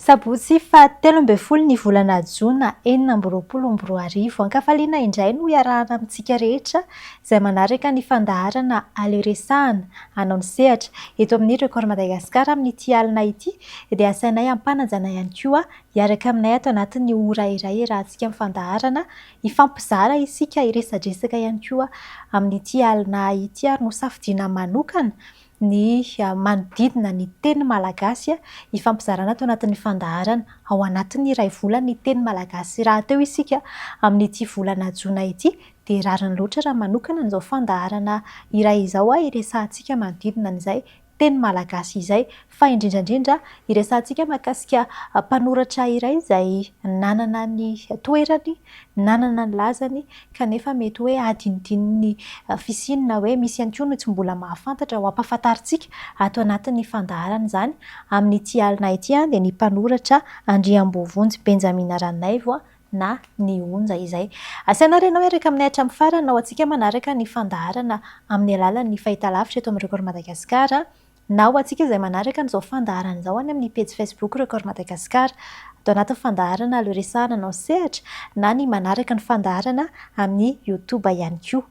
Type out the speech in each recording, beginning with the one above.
Sabotsy faha 13 ny volana jona 2026. Ankafaliana indray no iarahana amintsika rehetra izay manaraka ny fandaharana Aleo Resahana hanao ny sehatra eto amin'ny Record Madagascar amin'ity alina ity dia asainay ampanajana ihany koa hiaraka aminay ato anatin'ny ora iray iarahantsika amin'ny fandaharana hifampizara isika hiresadresaka ihany koa amin'ity alina ity ary nosafidiana manokana ny manodidina ny teny malagasy hifampizarana ato anatin'ny fandaharana. Ao anatin'ny iray volan'ny teny malagasy rahateo isika amin'ity volana jona ity dia rariny loatra raha manokana an'izao fandaharana iray izao hiresahantsika manodidina an'izay teny malagasy izay fa indrindra indrindra hiresahantsika mahakasika mpanoratra iray izay nanana ny toerany, nanana ny lazany kanefa mety hoe adinodinin'ny fisiany na hoe misy ihany koa no tsy mbola mahafantatra ho ampahafantarintsika ato anatin'ny fandaharana izany amin'ity alina ity dia ny mpanoratra Andriamboavonjy Benjamina Ranaivo na ny Onja izay. Asaina ary ianao hiaraka aminay hatramin'ny farany na ho antsika manaraka ny fandaharana amin'ny alalan'ny fahitalavitra eto amin'ny Record Madagascar na ho antsika izay manaraka an'izao fandaharana izao any amin'ny pejy Facebook Record Madagascar ato anatin'ny fandaharana Aleo Resahana Anao Sehatra na ny manaraka ny fandaharana amin'ny YouTube ihany koa.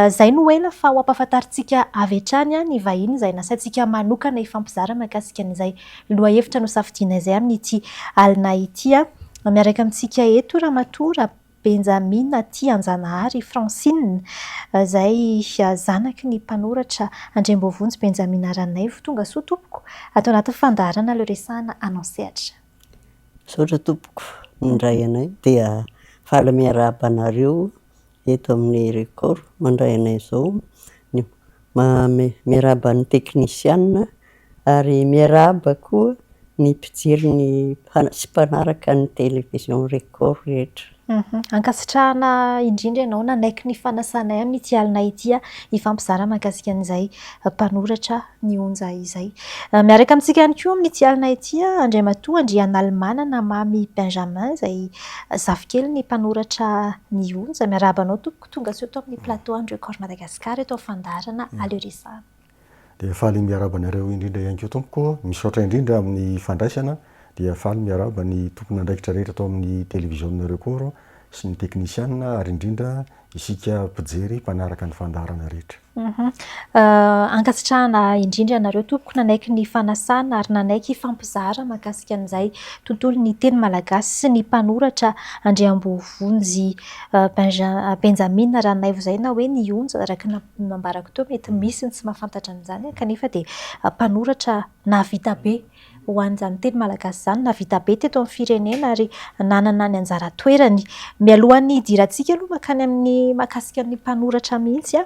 Izay no ela fa ho ampahafantarintsika avy hatrany ny vahiny izay nasaintsika manokana hifampizara mahakasika an'izay lohahevitra nosafidiana izay amin'ity alina ity. Miaraka amintsika eto Ramatoa Benjamina Tianjanahary Francine, izay zanaky ny mpanoratra Andriamboavonjy Benjamina Ranaivo. Tonga soa tompoko ato anatin'ny fandaharana Aleo Resahana Anao Sehatra. Misaotra tompoko nindray anay dia faly miarahaba anareo eto amin'ny Record mandray anay izao, miarahaba ny teknisiana ary miarahaba koa ny mpijery ny sy mpanaraka ny télévision Record rehetra. Ankasitrahana indrindra ianao nanaiky ny fanasanay amin'ity alina ity hifampizara mahakasika an'izay mpanoratra ny onja izay. Miaraka amintsika ihany koa amin'ity alina ity Andriamatoa Andrianalimanana Mamy Benjamin izay zafikelin'ny mpanoratra ny onja. Miarahaba anao tompoko tonga soa eto amin'ny plateau an'ny Record Madagascar eto amin'ny fandaharana Aleo Resahana. Dia faly miarahaba anareo indrindra ihany koa tompoko. Misaotra indrindra amin'ny fandraisana. Dia faly miarahaba ny tompon'andraikitra rehetra tao amin'ny televiziona Record sy ny teknisianina ary indrindra isika mpijery mpanaraka ny fandaharana rehetra. Ankasitrahana indrindra ianareo tompoko nanaiky ny fanasana ary nanaiky hifampizara mahakasika an'izay tontolon'ny teny malagasy sy ny mpanoratra Andriamboavonjy Benjamina Ranaivo izay na hoe ny Onja araka ny nambarako teo mety misy ny tsy mahafantatra an'izany kanefa dia mpanoratra nahavita be ho an'izany teny malagasy izany, nahavita be teto amin'ny firenena ary nanana ny anjara toerany. Mialohan'ny hidirantsika aloha mankany amin'ny mahakasika ny mpanoratra mihitsy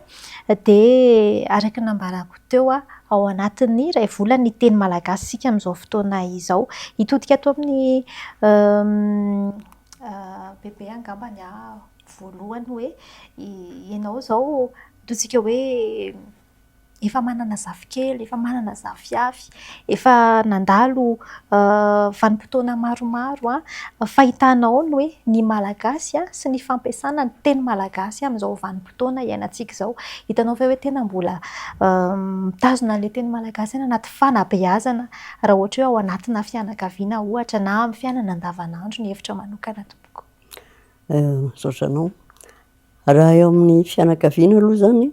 dia araka ny nambarako teo ao anatin'ny iray volan'ny teny malagasy isika amin'izao fotoana izao. Hitodika ato amin'ny Bebe angambany aho voalohany hoe ianao izao ataontsika hoe efa manana zafikely, efa manana zafiafy, efa nandalo vanim-potoana maromaro. Fahitanao ny hoe ny Malagasy sy ny fampiasana ny teny malagasy amin'izao vanim-potoana iainantsika izao. Hitanao ve hoe tena mbola mitazona an'ilay teny malagasy any anaty fanabeazana raha ohatra hoe ao anatina fianakaviana ohatra na amin'ny fiainana andavanandro ny hevitra manokana tompoko? Misaotra anao. Raha eo amin'ny fianakaviana aloha izany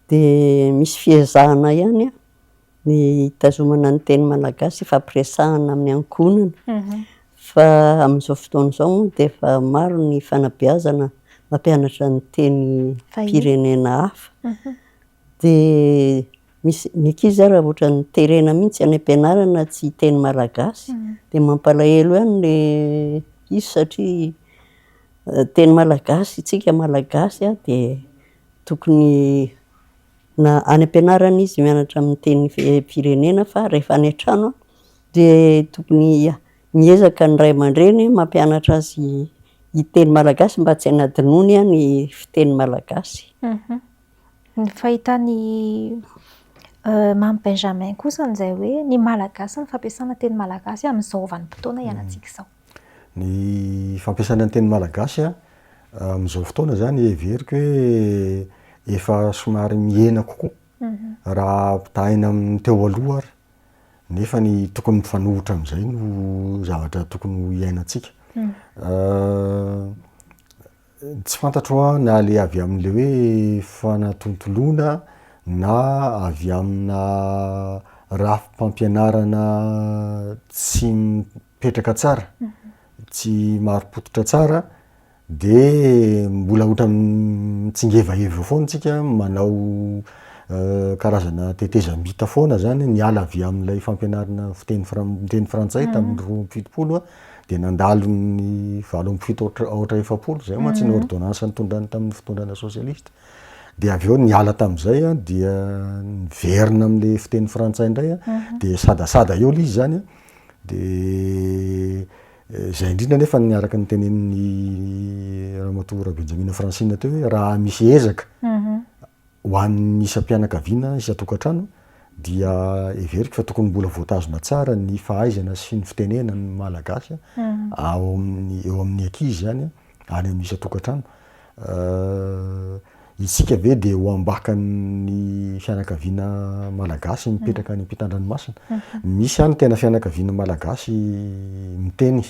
dia misy fiezahana ihany ny hitazomana ny teny malagasy hifampiresahana amin'ny ankohonana fa amin'izao fotoana izao moa dia efa maro ny fanabeazana mampianatra ny tenim-pirenena hafa. Dia misy ny ankizy ary ohatran'ny terena mihitsy any am-pianarana tsy hiteny malagasy dia mampalahelo ihany le izy satria teny malagasy isika malagasy dia tokony na any am-pianarana izy mianatra amin'ny teny firenena fa rehefa any an-trano dia tokony miezaka ny ray aman-dreny mampianatra azy hiteny malagasy mba tsy hanadinoany ny fiteny malagasy. Ny fahitan'i Mamy Benjamin kosa izay hoe ny malagasy ny fampiasana teny malagasy amin'izao vanim-potoana iainantsika izao. Ny fampiasana ny teny malagasy amin'izao fotoana izany heveriko hoe efa somary mihena kokoa raha ampitahaina amin'ny teo aloha ary. Nefa ny tokony mifanohitra amin'izay no zavatra tokony ho iainantsika. Tsy fantatro an na le avy amin'le hoe fanatontoloana na avy amina rafi-pampianarana tsy mipetraka tsara, tsy marim-pototra tsara De mbola ohatran'ny mitsingevaheva foana tsika manao karazana tetezamita foana zany niala avy amin'ilay fampianarana fiteny fran- teny frantsay tamin'ny 72 de nandalo ny 87 aotra aotra 40, zay mantsy ny ordonnance nitondrany tamin'ny fitondrana sosialista, de avy eo niala tamin'izay an dia niverina am'le fiteny frantsay indray an, de sadasada eo le izy zany an, de Izay indrindra anefa ny araka ny tenenin'i Ramatoa Rabenjamina Francine teo hoe raha misy ezaka ho an'ny isam-pianakaviana, isan-tokantrano dia heveriko fa tokony mbola voatazona tsara ny fahaizana sy ny fitenena ny malagasy ao amin'ny eo amin'ny ankizy izany any amin'ny isan-tokantrano. Isika ve dia ho ambakan'ny fianakaviana malagasy mipetraka any ampitan-dranomasina? Misy any tena fianakaviana malagasy miteny,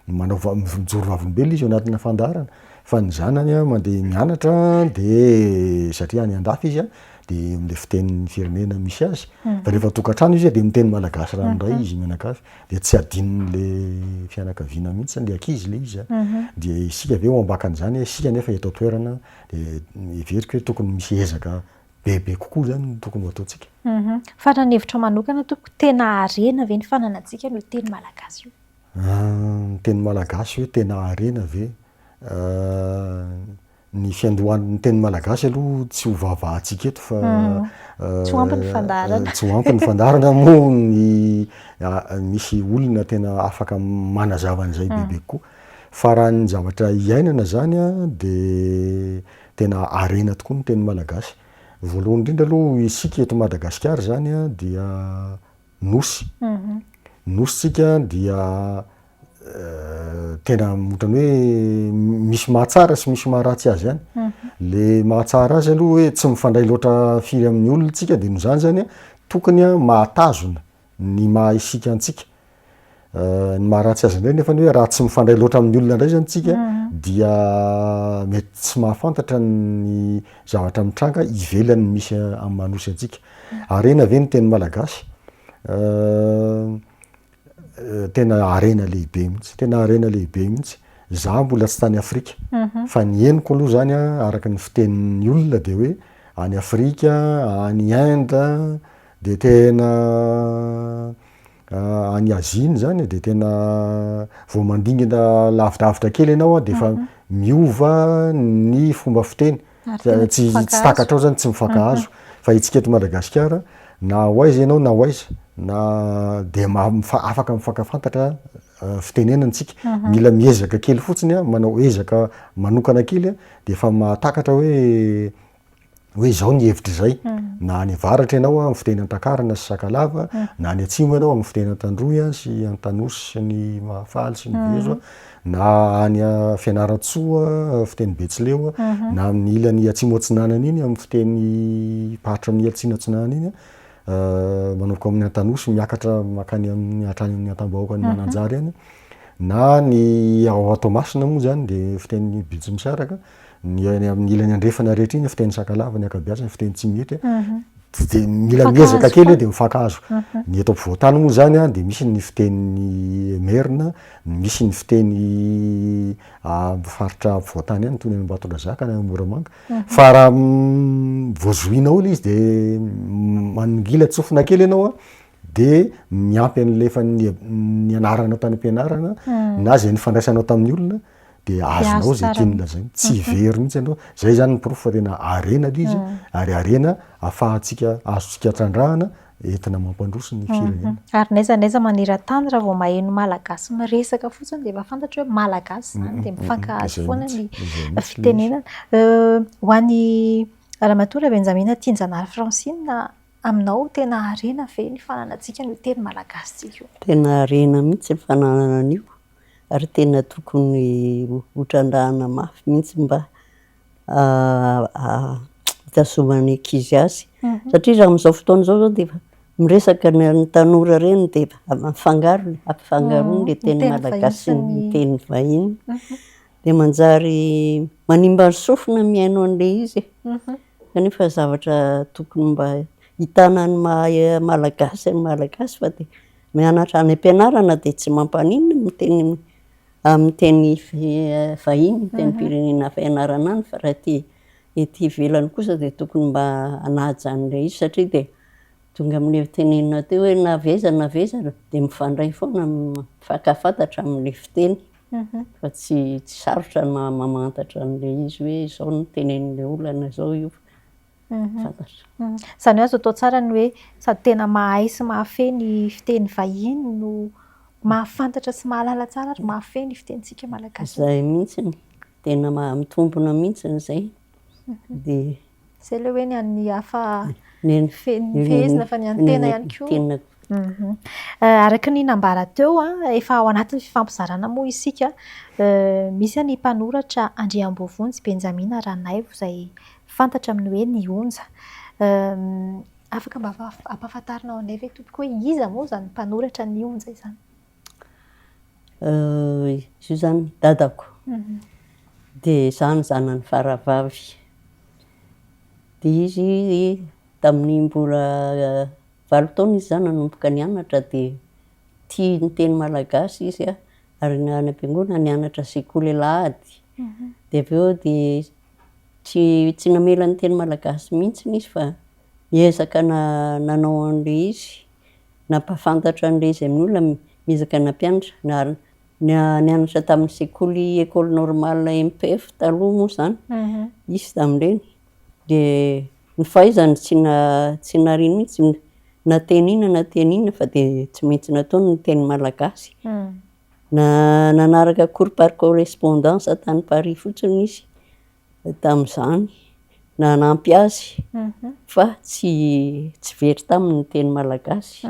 manao va- mijoro vavolombelona izy ao anatina fandaharana fa ny zanany mandeha mianatra de satria any an-dafy izy de am'le fitenin'ny firenena misy azy fa rehefa tokantrano izy de miteny malagasy ranoray izy mianakavy. de tsy adinon'le fianakaviana mihitsy le ankizy le izy a, de isika ve ho ambakan'izany hoe isika nefa eto an-toerana de heveriko hoe tokony misy ezaka bebe kokoa zany no tokony ho ataontsika. Fa raha ny hevitrao manokana tompoko, tena harena ve ny fananantsika an'io teny malagasy io? Ny teny malagasy hoe tena harena ve? Ny fiandohan'ny teny malagasy aloha tsy ho vahavahantsika eto fa Tsy ho ampy ny fandaharana. Tsy ho ampy ny fandaharana moa ny misy olona tena afaka manazava an'izay bebe kokoa. Fa raha ny zavatra iainana zany an de tena harena tokoa ny teny malagasy. Voalohany indrindra aloha isika eto Madagasikara zany an dia nosy. Nosy tsika dia tena ohatran'ny hoe misy mahatsara sy misy maharatsy azy ihany. Le mahatsara azy aloha hoe tsy mifandray loatra firy amin'ny olona tsika de noho izany zany an tokony an mahatazona ny maha isika antsika. Ny maharatsy azy indray nefany hoe raha tsy mifandray loatra amin'ny olona indray zany tsika dia mety tsy mahafantatra ny zavatra mitranga ivelan'ny misy amin'ny maha nosy antsika. Harena ve ny teny malagasy? Tena harena lehibe mihitsy, tena harena lehibe mihitsy. Za mbola tsy tany Afrika fa ny henoko aloha zany an, araka ny fitenin'ny olona de hoe any Afrika, any Inde de tena any Asie iny zany de tena vao mandingana lavidavitra kely ianao an de efa miova ny fomba fiteny. Tsy tsy takatrao zany tsy mifankahazo fa itsika eto Madagasikara na ho aiza ianao na ho aiza na de afaka mifankafantatra fitenenana tsika, mila miezaka kely fotsiny an, manao ezaka manokana kely an de efa mahatakatra hoe hoe zao ny hevitra izay, na any avaratra ianao an amin'ny fiteny Antakarana sy Sakalava, na any atsimo ianao amin'ny fiteny Antandroy an sy Antanosy sy ny Mahafaly sy ny Vezo an, na any Fianarantsoa, fiteny betsileo, na amin'ny ilany atsimo atsinanana iny amin'ny fiteny paritra amin'ny atsimo atsinanana iny, manomboka amin'ny Antanosy miakatra mankany amin'ny hatrany amin'ny Antambahoaka any Mananjary any, na ny ao Toamasina moa zany de fiteny betsimisaraka, ny any amin'ny ilany andrefana rehetra iny fiteny sakalava ny ankabeazany fiteny tsimihety, tsy de mila miezaka kely de mifankahazo. Ny eto ampovoantany moa zany an de misy ny fiteny merina, misy ny fiteny amin'ny faritra ampovoantany any toy ny any Ambatondrazaka na any Moramanga. Fa raha voazohinao ilay izy de manongilan-tsofina kely ianao an de miampy an'ilay efa nianaranao tany am-pianarana na zay nifandraisanao tamin'ny olona de azonao zay tiany lazaina, tsy very mihitsy ianao, zay zany ny porofo fa tena harena le izy ary harena afahantsika azontsika trandrahana entina mampandroso ny firenena. Ary n'aiza n'aiza maneran-tany raha vao maheno malagasy miresaka fotsiny dia efa fantatra hoe malagasy izany dia mifankahazo foana ny fitenenana. Ho an'i Ramatoa Rabenjamina Tianjanahary Francine, aminao tena harena ve ny fananantsika an'io teny malagasy io? Tena harena mihitsy ny fananana an'io ary tena tokony ho trandrahana mafy mihitsy mba hitazoman'ny ankizy azy satria raha amin'izao fotoana izao zao dia efa. Miresaka ny tanora ireny dia mifangaro, ampifangaroiny ilay teny malagasy sy ny teny vahiny. Dia manjary manimba ny sofina mihaino an'ilay izy e. Kanefa zavatra tokony mba hitana ny maha malagasy ny malagasy fa dia mianatra any am-pianarana dia tsy mampaninona miteny amin'ny teny vahiny, tenim-pirenena hafa ianarana any fa raha aty ety ivelany kosa dia tokony mba hanaja an'ilay izy satria dia tonga amin'ilay tenenina teo hoe na avy aiza na avy aiza dia mifandray foana, mifankahafantatra amin'ilay fiteny fa tsy tsy sarotra ny mamantatra an'ilay izy hoe izao no tenenin'ilay olona na izao io fa fantatra. Izany hoe azo atao tsara ny hoe sady tena mahay sy mahafehy ny fiteny vahiny no mahafantatra sy mahalala tsara ary mahafehy ny fitenintsika malagasy. Izay mihitsy. Tena mitombina mihitsy izay. Dia. Izay ilay hoe ny an'ny hafa fehezina fa ny an'ny tena ihany koa. Araka ny nambara teo, efa ao anatin'ny fifampizarana moa isika, misy ny mpanoratra Andriamboavonjy Benjamina Ranaivo izay fantatra amin'ny hoe Ny Onja. Afaka mba ampahafantarinao anay ve tompoko hoe iza moa izany mpanoratra Ny Onja izany? Izy io zany dadako, dia izaho no zanany faravavy. Dia izy tamin'ny mbola valo taona izy izany nanomboka nianatra dia tia ny teny malagasy izy an, ary any am-piangonana nianatra sekoly alahady. Dia avy eo dia tsy tsy namela ny teny malagasy mihitsy izy fa niezaka nanao an'ilay izy. Nampahafantatra an'ilay izy amin'ny olona, miezaka nampianatra. Ary nianatra tamin'ny sekoly école normale MPF taloha moa izany izy tamin'ireny. Dia ny fahaizany tsy tsy nariany mihitsy, na teny inona na teny inona fa dia tsy maintsy nataony ny teny malagasy. Nanaraka cours par correspondance tany Paris fotsiny izy. tamin'izany, nanampy azy fa tsy tsy very taminy ny teny malagasy.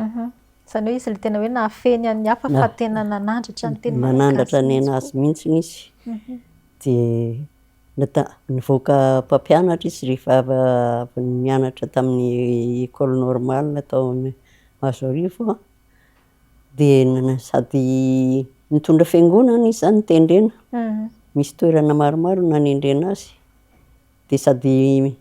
Izany hoe izy ilay tena hoe nahafehy ny an'ny hafa fa tena nanandratra ny teny malagasy. Nanandratra ny anazy mihitsy izy. Dia nata- nivoaka mpampianatra izy rehefa avy avy nianatra tamin'ny école normale tao Mahazoarivo. Dia sady nitondra fiangonana izy izany notendrena, misy toerana maromaro nanendrena azy, dia sady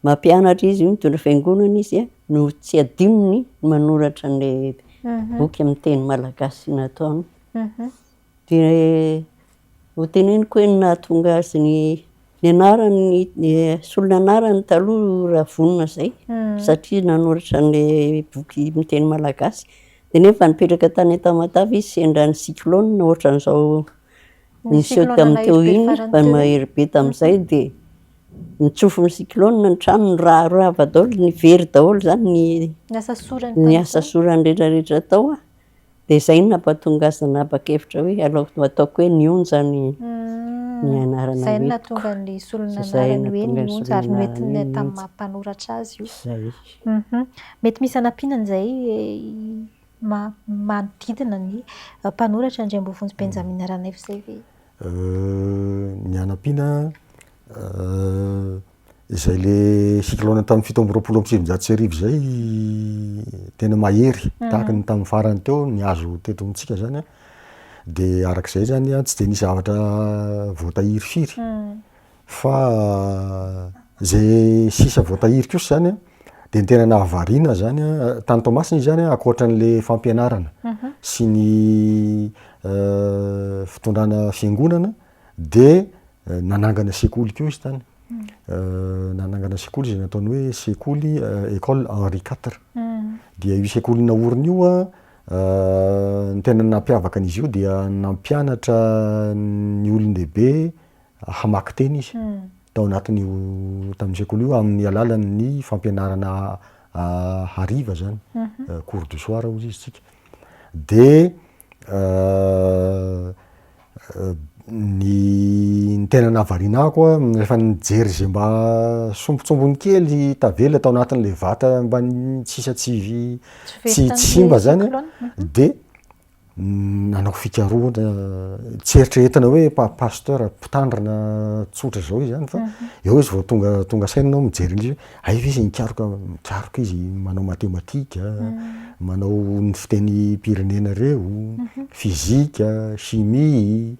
mampianatra izy mitondra fiangonana izy no tsy adinony ny manoratra an'ilay boky amin'ny teny malagasy nataony. Dia ho teneniko hoe ny nahatonga azy ny ny anarany ny solon'anarany taloha Ravonona izay satria nanoratra an'ilay boky amin'ny teny malagasy. Dia nefa nipetraka tany Tamatave izy sendra ny cyclone ohatran'izao niseho tamin'ny teo iny fa mahery be tamin'izay dia nitsofin'ny cyclone ny tranony, rava daholo, ny very daholo izany ny ny asa sorany rehetra rehetra tao. Dia izay no nampatonga azy nanapa-kevitra hoe alao ataoko hoe ny onja ny ny anarana Izay no hoentiko. nahatonga ny Izay solon'anarany hoe nahatonga ny ny onja ary solon'anarany noentiny hoe ny tamin'ny onja. maha mpanoratra azy io. Izay. Mety misy hanampiana an'izay ma- manodidina ny mpanoratra Andriamboavonjy Benjamina Ranaivo izay ve? Ny hanampiana Izay le cyclone tamin'ny 1927 izay tena mahery tahaka ny tamin'ny farany teo ny azo teto amintsika zany an, de arak'izay zany an tsy de nisy zavatra voatahiry firy fa zay sisa voatahiry kosa zany an de ny tena nahavariana zany an tany Toamasina izy zany an ankoatran'le fampianarana sy ny fitondrana fiangonana de nanangana sekoly koa izy tany, nanangana sekoly izay nataony hoe sekoly école Henri quatre, dia io sekoly naoriny io an, ny tena nampiavaka an'izy io dia nampianatra ny olon-dehibe hamaky teny izy tao anatin'io tamin'io sekoly io amin'ny alalan'ny fampianarana hariva zany, cours du soir hozy izy tsika, de Ny ny tena nahavariana ahy koa rehefa nijery izay mba sombintsombiny kely tavela tao anatin'ilay vata mba sisa tsy tsy tsy simba zany an, de. Nanao fikarohana, tsy eritreretina hoe pasteur mpitandrina tsotra izao izy zany fa eo izy vao tonga tonga saina ianao mijery an'izy hoe hay ve izy nikaroka, mikaroka izy manao matematika, manao ny fitenim-pirenena reo, fizika, chimie,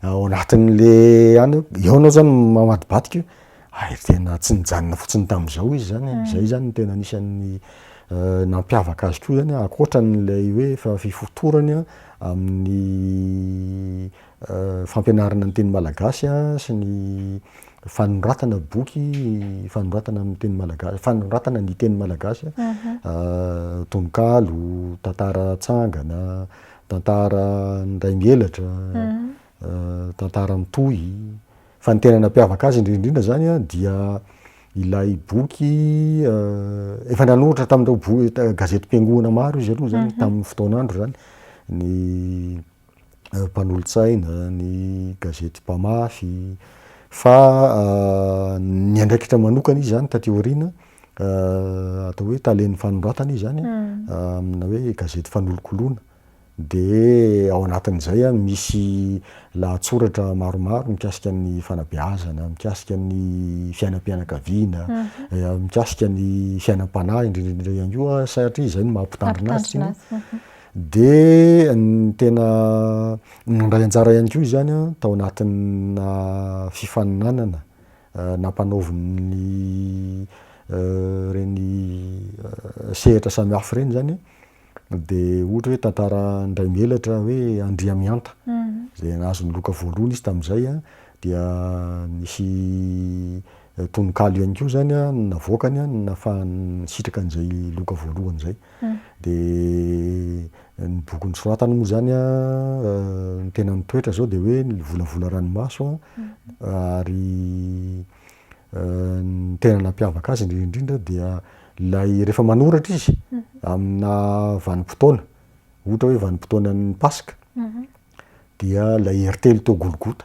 ao anatin'le any, eo anao zany mamadibadika hoe hay tena tsy nijanona fotsiny tamin'izao izy zany e, zay zany no tena anisan'ny Nampiavaka azy koa zany ankoatran'ilay hoe efa fifotorany amin'ny fampianarana ny teny malagasy sy ny fanoratana boky, fanoratana amin'ny teny malagasy, fanoratana ny teny malagasy, tononkalo, tantara tsangana, tantara ny rainielatra, tantara mitohy. Fa ny tena nampiavaka azy indrindra indrindra zany an dia ilay boky efa nanoratra tamin'ireo boky gazetim-piangonana maro izy aloha zany tamin'ny fotoan'andro zany, ny mpanolotsaina, ny gazety mpamafy, fa niandraikitra manokana izy zany taty aoriana atao hoe talen'ny fanoratana izy zany amina hoe gazety fanolokoloana. Dia ao anatin'izay misy lahatsoratra maromaro mikasika ny fanabeazana, mikasika ny fiainam-pianakaviana, mikasika ny fiainam-panahy indrindra indrindra ihany koa satria izay no maha mpitandrina azy tsinona. Dia ny tena nandray anjara ihany koa izy izany tao anatina fifaninanana nampanaovin'ny ireny sehatra samihafa ireny izany. De ohatra hoe tantara Andraimielatra hoe Andriamihanta, zay nahazo ny loka voalohany izy tamin'izay an, dia nisy tononkalo ihany koa zany an navoakany an nahafahany nisitraka an'izay loka voalohany zay. De ny boky nosoratany moa zany an, ny tena nitoetra zao de hoe ny volavola ranomaso an, ary Ny tena nampiavaka azy indrindra indrindra dia ilay rehefa manoratra izy amina vanim-potoana, ohatra hoe vanim-potoanan'ny Paska, dia ilay heritelo teo Golgota,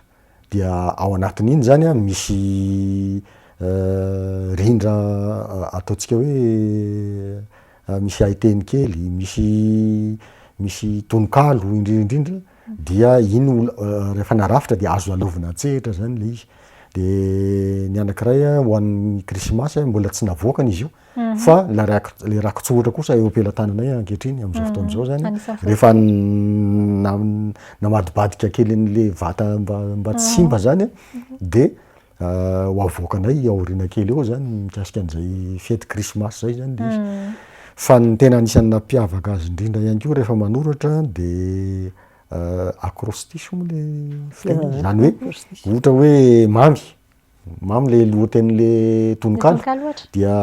dia ao anatin'iny zany an misy rindra ataontsika hoe misy haiteny kely, misy misy tononkalo indrindra indrindra dia iny rehefa narafitra dia azo lalaovina an-tsehatra zany le izy. De ny anankiray a ho an'ny krismasy mbola tsy navoakany izy io fa la rak- le rakitsoratra kosa eo am-pelatananay ankehitriny am'zao fotoana izao zany rehefa na- namadibadika kely an'le vata mba mba tsy simba zany a de ho avoakanay aoriana kely eo zany mikasika an'izay fety krismasy zay zany le izy. Fa ny tena anisan'ny nampiavaka azy indrindra ihany koa rehefa manoratra de Acrostiche moa le fiteny, zany hoe ohatra hoe mamy, mamy le lohatenin'le tononkalo dia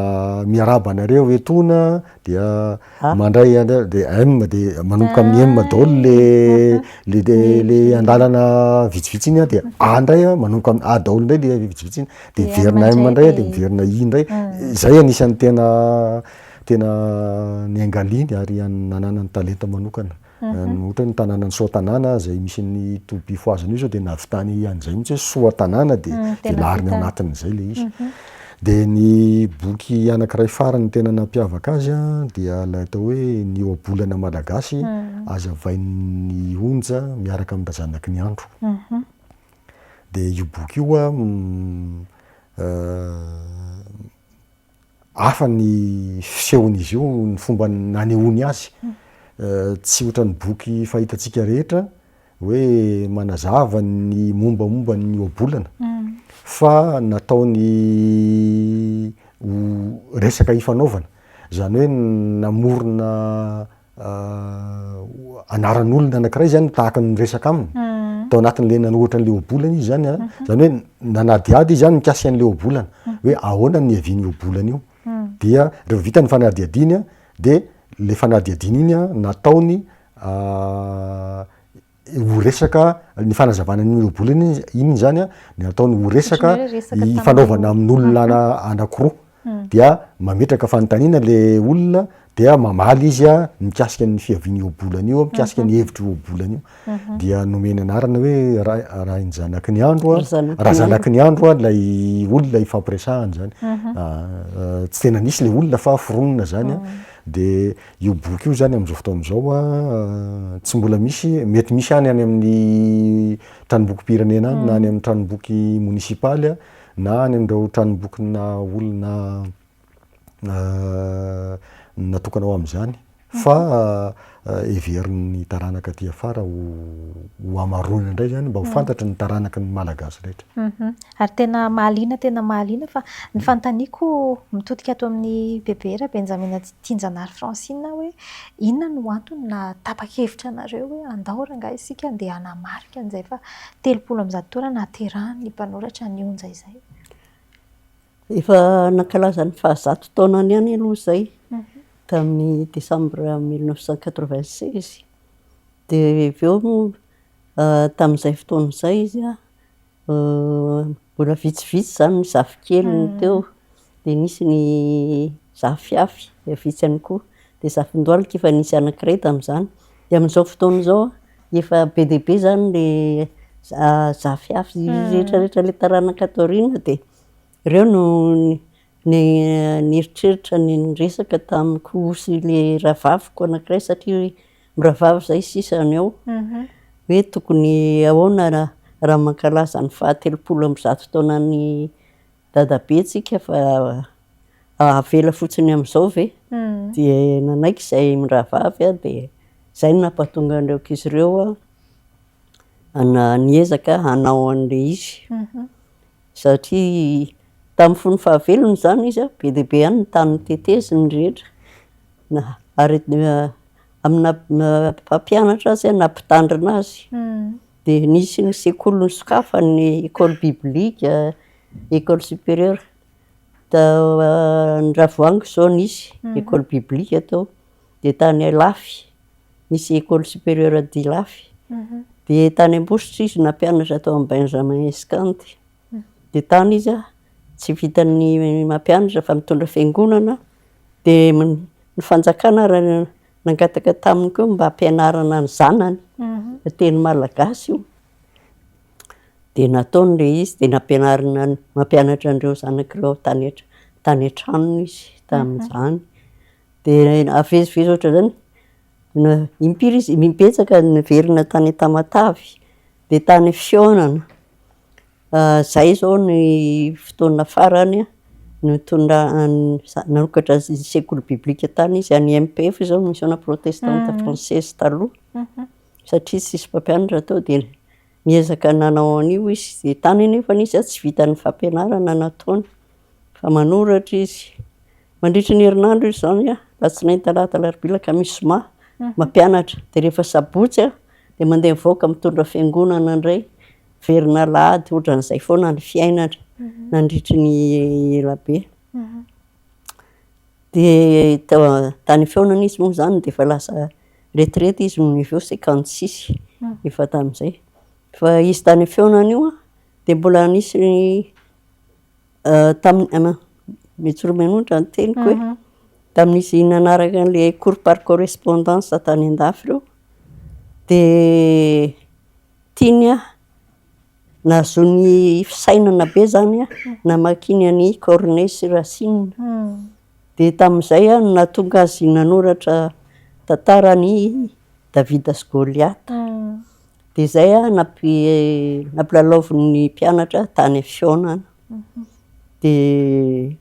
miarahaba anareo etoana dia mandray anareo de M de manomboka amin'ny M daholo le le le andalana vitsivitsy iny an de A ndray an manomboka amin'ny A daholo ndray le vitsivitsy iny de miverina M ndray de miverina I ndray, zay anisan'ny tena tena niangaliany ary nananany talenta manokana. Ohatra hoe ny tanànan'i Soatanàna izay misy ny tobim-pifohazana io izao dia nahavitany an'izay mihitsy hoe Soatanàna dia velariny ao anatin'izay ilay izy. Dia ny boky anankiray farany tena nampiavaka azy an, dia ilay atao hoe Ny ohabolana malagasy hazavain'ny onja miaraka amin-dRazanaky ny andro. Dia io boky io an, Hafa ny fisehon'izy io, ny fomba nanehoany azy. Tsy ohatran'ny boky fahitantsika rehetra hoe manazava ny mombamomba ny ohabolana fa nataony ho resaka ifanaovana. Izany hoe namorona anaran'olona anankiray zany tahaka ny miresaka aminy, tao anatin'le nanoratra an'le ohabolana izy zany an, zany hoe nanadihady izy zany mikasika an'le ohabolana hoe ahoana ny niavian'io ohabolana io, dia rehefa vita ny fanadihadiany an de le fanadihadiana iny an nataony ho resaka, ny fanazavana an'iny ohabolana iny zany an, ny ataony ho resaka ifanaovana amin'olona anankiroa, dia mametraka fanontaniana le olona. Dia mamaly izy mikasika ny fiavian'io ohabolana io, mikasika ny hevitr'io ohabolana io. Dia nomeny anarana hoe Rainjanaky ny andro, Razanaky ny andro ilay olona ifampiresahany zany. Tsy tena nisy ilay olona fa foronina zany. Dia io boky io zany amin'izao fotoana izao tsy mbola misy, mety misy any any amin'ny tranombokim-pirenena any na any amin'ny tranomboky monisipaly na any amin'ireo tranombokinà olona natokana ho amin'izany fa heverin'ny taranaka aty afara ho hamaroina indray izany mba ho fantatry ny taranaky ny Malagasy rehetra. Ary tena mahaliana tena mahaliana fa ny fanontaniako mitodika ato amin'i Bebe Rabenjamina Tianjanahary Francine hoe inona no antony naha tapa-kevitra anareo hoe andao rangahy isika andeha hanamarika an'izay faha 130 taona nahaterahan'ny mpanoratra ny Onja izay? Efa nankalaza ny fahazato taonany ihany aloha izay tamin'ny desambra mille neuf cent quatre-vingt seize. Dia avy eo moa tamin'izay fotoana izay izy an, mbola vitsivitsy izany ny zafikeliny teo, dia nisy ny zafiafy vitsy ihany koa, dia zafindohalika efa nisy anankiray tamin'izany. Dia amin'izao fotoana izao an, efa be dia be izany ilay zafiafy rehetra rehetra ilay taranaka ato aoriana dia ireo no nieritreritra ny niresaka tamiko sy ilay rahavaviko anankiray satria mirahavavy izay sisa ny ao, hoe tokony ahoana raha mankalaza ny faha 130 taonan'ny dadabe tsika fa avela fotsiny amin'izao ve? Dia nanaiky izahay mirahavavy dia izay no nampahatonga an'ireo ankizy ireo niezaka hanao an'ilay izy. Satria tamin'ny fony fahavelony izany izy an, be dia be ihany ny tany noteteziny rehetra. Ary amin'ny naha mpampianatra azy na mpitandrina azy. Dia nisy ny sekoly nosokafany, école biblique, école supérieure. Tao Andravoahangy izao nisy école biblique tao. Dia tany Ilafy nisy école supérieure d'Ilafy. Dia tany Ambositra izy nampianatra tao amin'ny Benjamin Escande. Dia tany izy an, tsy vitan'ny mampianatra fa mitondra fiangonana. Dia ny fanjakana ary nangataka taminy koa mba hampianarana ny zanany teny malagasy io. Dia nataony ilay izy, dia nampianarina nampianatra an'ireo zanak'ireo tany an- tany an-tranony izy tamin'izany. Dia navezivezy ohatran'izany, impiry izy, imbetsaka niverina tany Tamatave, dia tany Fihaonana. Zay izao ny fotoana farany nitondra- nanokatra sekoly biblika tany izy, any MPF izao Mission Protestante Française taloha, satria tsisy mpampianatra tao dia niezaka nanao an'io izy, dia tany anefa izy tsy vitan'ny fampianarana nataony fa manoratra izy. Mandritry ny herinandro izy izany an, alatsinainy, talata, alarobia, alakamisy, zoma, mampianatra, dia rehefa sabotsy an, dia mandeha mivoaka mitondra fiangonana indray, miverina alahady, ohatran'izay foana ny fiainana nandritry ny ela be. Dia tany fihaonana izy moa izany dia efa lasa retraite izy nony avy eo 56, efa tamin'izay. Fa izy tany fihaonana io an, dia mbola nisy tamin'ny, mitsoromenonitra ny teniko e, tamin'izy nanaraka an'ilay cours par correspondance tany an-dafy ireo, dia tiany aho, nahazoany fisainana be zany an, namakiany an'i Corneille sy Racine, dia tamin'izay no nahatonga azy nanoratra tantaran'i Davida sy Goliata, dia izay nampi- nampilalaovin'ny mpianatra tany fihaonana, dia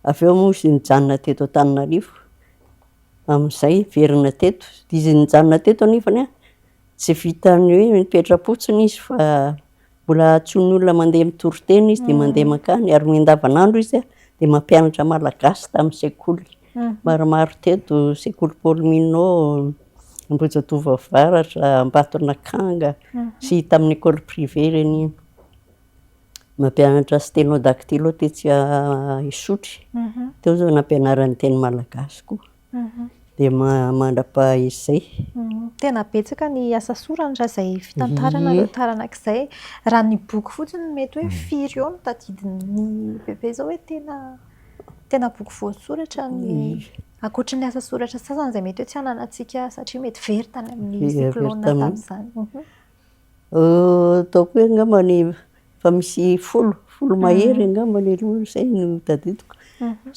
avy eo moa izy nijanona teto Antananarivo, amin'izay niverina teto, izy nijanona teto anefany an, tsy vitan'ny hoe mipetra-potsiny izy fa mbola antsoin'ny olona mandeha mitory teny izy dia mandeha mankany, ary miandavanandro izy an dia mampianatra malagasy tamin'ny sekoly maromaro teto, sekoly Paul Minault, Ambohijatovo Avaratra, Ambatonakanga sy tamin'ny école privée ireny mampianatra stenodactylo tetsy Isotry, teo zao nampianarany teny malagasy koa. Dia mandrapaha izay. Tena betsaka ny asa sorany raha izay fitantarana ireo taranaka izay. Raha ny boky fotsiny mety hoe firy eo no tadidin'ny bebe izao hoe tena. Tena boky voasoratra ny ankoatry ny asa soratra sasany izay mety hoe tsy ananantsika satria mety very tany amin'ny cyclone tamin'izany. Ataoko hoe angambany efa misy folo, folo mahery angambany aloha izay no tadidiko.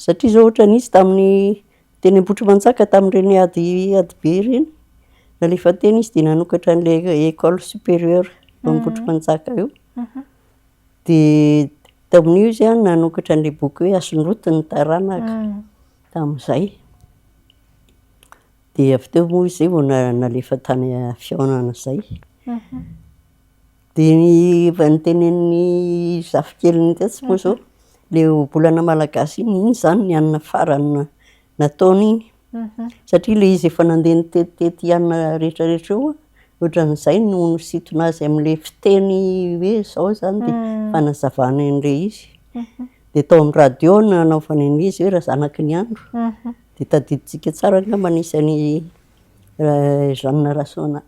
Satria izao ohatra nisy tamin'ny teny Ambohitrimanjaka tamin'ireny ady ady be ireny, nalefa teny izy dia nanokatra an'ilay école supérieure eo Ambohitrimanjaka eo. Dia tamin'io izy an nanokatra an'ilay boky hoe Asondroty ny taranaka, tamin'izay. Dia avy teo moa izy izay vao nalefa tany fihaonana izay. Dia ny efa notenenin'ny zafikeliny tetsy moa izao, ilay ohabolana malagasy iny, iny izany ny hanina farany nataony iny. Satria ilay izy efa nandeha nitetitety hanina rehetra rehetra io an, ohatran'izay no nisintona azy amin'ilay fiteny hoe izao izany dia fanazavana an'ilay izy. Dia tao amin'ny radio no nanaovany an'ilay izy hoe Razanaky ny andro. Dia tadidintsika tsara angamba nisy an'i Jeanne Rasoana-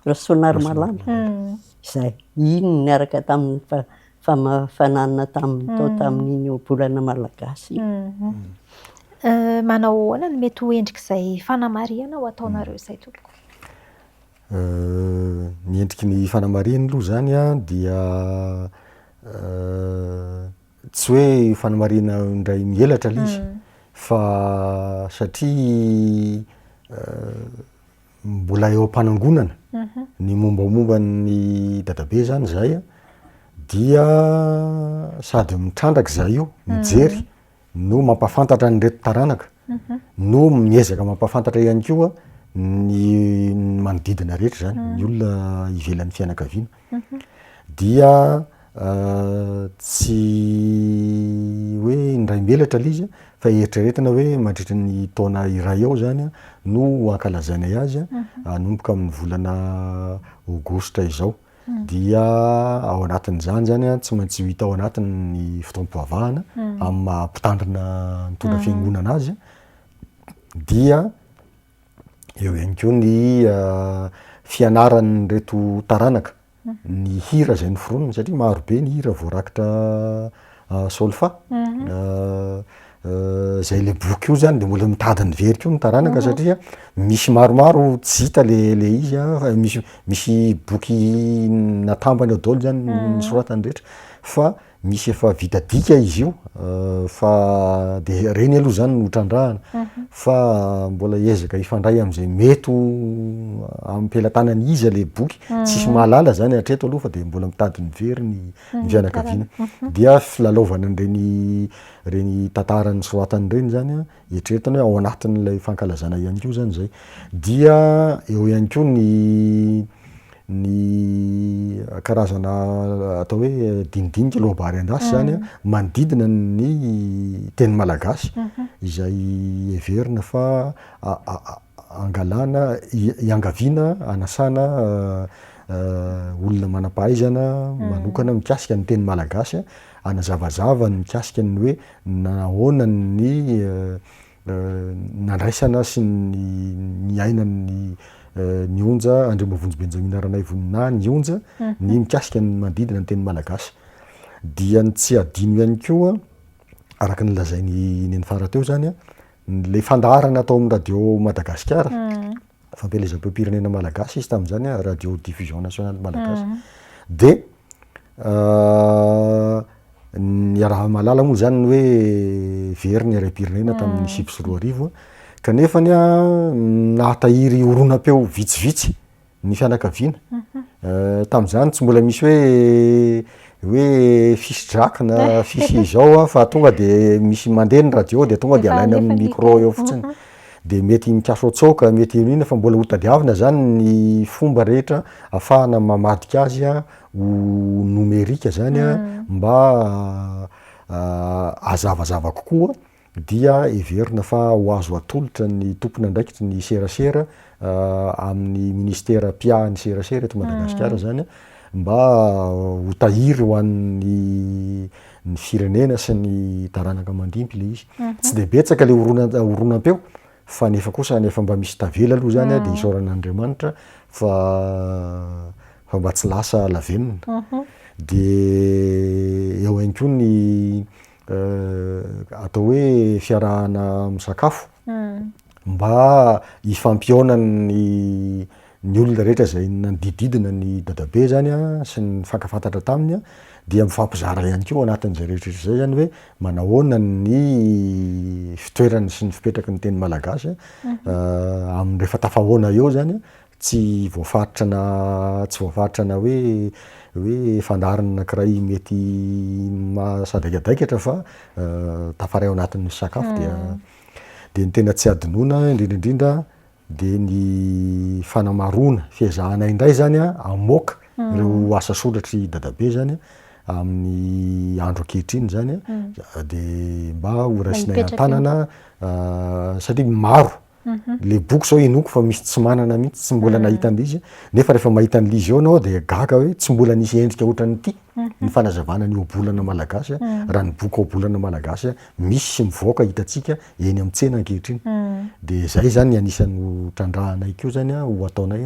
Rasoanarimalala izay. Iny niaraka tamin'ny fananana taminy tao tamin'iny ohabolana malagasy iny. Manao ahoana no mety ho endrik'izay fanamarihana ho ataonareo izay tompoko? Ny endriky ny fanamarihana aloha izany an dia tsy hoe fanamarihana indray mihelatra ilay izy fa satria Mbola eo am-panangonana ny mombamomba an'i dadabe zany izahay an, dia sady mitrandraka izahay io, mijery no mampahafantatra an'ireto taranaka, no miezaka mampahafantatra ihany koa ny manodidina rehetra zany, ny olona ivelan'ny fianakaviana. Dia tsy hoe indray mivelatra ilay izy fa eritreretina hoe mandritra ny taona iray eo zany no ho ankalazainay azy hanomboka amin'ny volana aogositra izao. Dia ao anatin'izany zany an, tsy maintsy ho hita ao anatiny ny fotoam-pivavahana amin'ny maha mpitandrina nitondra fiangonana azy dia Eo ihany koa ny fianaran'ireto taranaka ny hira izay noforoniny satria maro be ny hira voarakitra solfa, zay le boky io zany de mbola mitady ny very koa ny taranaka satria misy maromaro tsy hita le le izy an, fa misy misy boky natambany ao daholo zany ny soratany rehetra fa Misy efa vita dika izy io fa de reny aloha zany no trandrahana fa mbola hiezaka hifandray am'zay mety ho am-pelatanan'iza le boky, tsisy mahalala zany hatreto aloha fa de mbola mitady ny very ny ny fianakaviana. Dia filalaovana an'ireny reny tantara nosoratany reny zany an, eritreretina hoe ao anatin'ilay fankalazana ihany koa zany zay. Dia eo ihany koa ny ny karazana atao hoe dinidinika loabary an-dasy zany an, manodidina ny teny malagasy izay heverina fa angalana, iangaviana anasana olona manam-pahaizana manokana mikasika ny teny malagasy hanazavazava ny mikasika ny hoe nahoana ny nandraisana sy ny niainan'ny ny onja Andriamavonjy Benjamina Ranaivonina ny onja ny mikasika ny manodidina ny teny malagasy. Dia ny tsy hadino ihany koa araka ny lazain'i Nenifara teo zany an, le fandaharana atao amin'ny radio Madagasikara, fampielezam-peom-pirenena malagasy izy tamin'izany an, radio diffusion nationale malagasy, de Niaraha-mahalala moa izany ny hoe very ny harem-pirenena tamin'ny 2009 kanefany nahatahiry horonam-peo vitsivitsy ny fianakaviana. Tamin'izany tsy mbola misy hoe hoe fiche drac na fiche izao fa tonga de misy mandeha ny radio de tonga de alaina amin'ny micro eo fotsiny. De mety mikasoatsoaka, mety inona fa mbola hotadiavina zany ny fomba rehetra ahafahana mamadika azy ho nomerika zany an, mba hazavazava kokoa dia heverina fa ho azo atolotra ny tompon'andraikitry ny serasera amin'ny ministera mpiahy ny serasera eto Madagasikara zany an, mba ho tahiry ho an'ny ny firenena sy ny taranaka mandimby le izy. Tsy de betsaka le horona- horonam-peo Fa nefa kosa any efa mba misy tavela aloha zany dia isaorana Andriamanitra fa fa mba tsy lasa lavenona. De eo ihany koa ny. atao hoe fiarahana misakafo mba hifampihaonan'ny ny olona rehetra izay nanodidididina ny dadabe zany an sy ny nifankafantatra taminy an, dia mifampizara ihany koa ao anatin'izay rehetra rehetra izay zany hoe manahoana ny fitoerany sy ny fipetraky ny teny malagasy an, amin'ny rehefa tafahoana eo zany an, tsy voafaritra na tsy voafaritra na hoe hoe fandaharana anakiray mety mahasadaikadaikatra fa tafaray ao anatin'ny sakafo dia dia ny tena tsy hadinoina indrindra indrindra dia ny fanamaroana, fiezahana indray zany an hamoaka ireo asa soratr'i dadabe zany amin'ny andro ankehitriny zany an, dia mba ho raisinay an-tanana satria maro le boky zao inoako fa misy tsy manana mihitsy, tsy mbola nahita an'le izy, nefa rehefa mahita an'le izy eo anao dia gaga hoe tsy mbola nisy endrika ohatran'ity ny fanazavana ny ohabolana malagasy raha ny boky ohabolana malagasy misy sy mivoaka hitantsika eny amin'ny tsena ankehitriny. Dia izay izany anisan'ny ho trandrahanay koa izany ho ataonay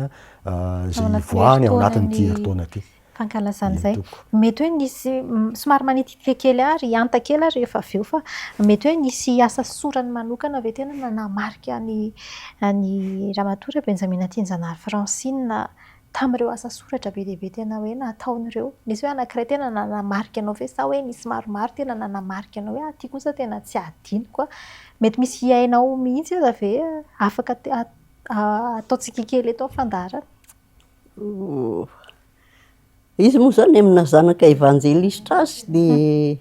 izay hivoahany ao anatin'ity herintaona ity. Fankalazana izay. Mety hoe nisy, somary manitikitika kely ahy ry Hanta kely aho rehefa avy eo fa mety hoe nisy asa sorany manokana ve tena nanamarika an'i an'i Ramatoa Rabenjamina Tianjanahary Francine Tamin'ireo asa soratra be dia be tena hoe nataony ireo, nisy hoe anankiray tena nanamarika anao ve sa hoe nisy maromaro tena nanamarika anao hoe ah ity kosa tena tsy hadinoko ah. Mety misy hainao mihitsy aza ve afaka ataontsika kely eto amin'ny fandaharana? Izy moa izany amin'ny naha zanaka evanjelistra azy dia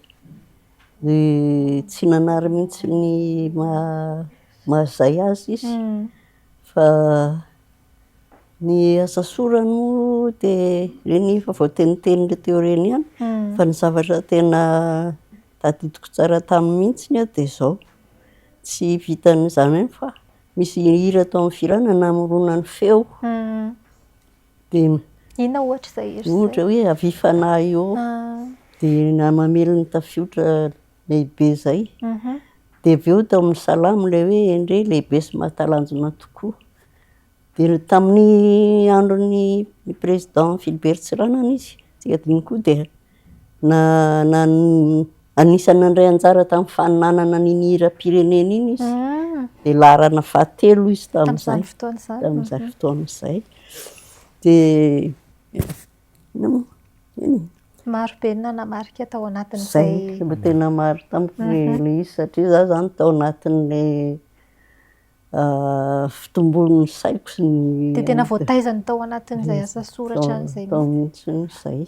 tsy nanary mihitsy ny maha maha izay azy izy fa Ny asa sorany moa dia ireny efa voateniteniny teo ireny ihany fa ny zavatra tena tadidiko tsara taminy mihitsy dia izao, tsy vitan'izany ihany fa misy hira tao amin'ny fihirana namoronany feo dia Inona ohatra izay hira izay? Ohatra hoe Avia Fanahy ô, dia na Mamely ny tafiotra lehibe izay, dia avy eo tao amin'ny salamo ilay hoe Endrey lehibe sy mahatalanjona tokoa. Dia tamin'ny andron'ny président Philibert Tsiranana izy, tsy adino koa dia na- na- anisan'ny nandray anjara tamin'ny faninanana an'iny hiram-pirenena iny izy, dia laharana fahatelo izy tamin'izay, tamin'izay fotoana izay. Dia inona moa? Eny e. Maro be ny nanamarika tao anatin'izay. Izay no tena maro tamiko ilay izy satria izaho izany tao anatin'ilay Fitombon'ny saiko sy ny. Dia tena voataizany tao anatin'izay asa soratra izay mihitsy. Tao mihitsy izay.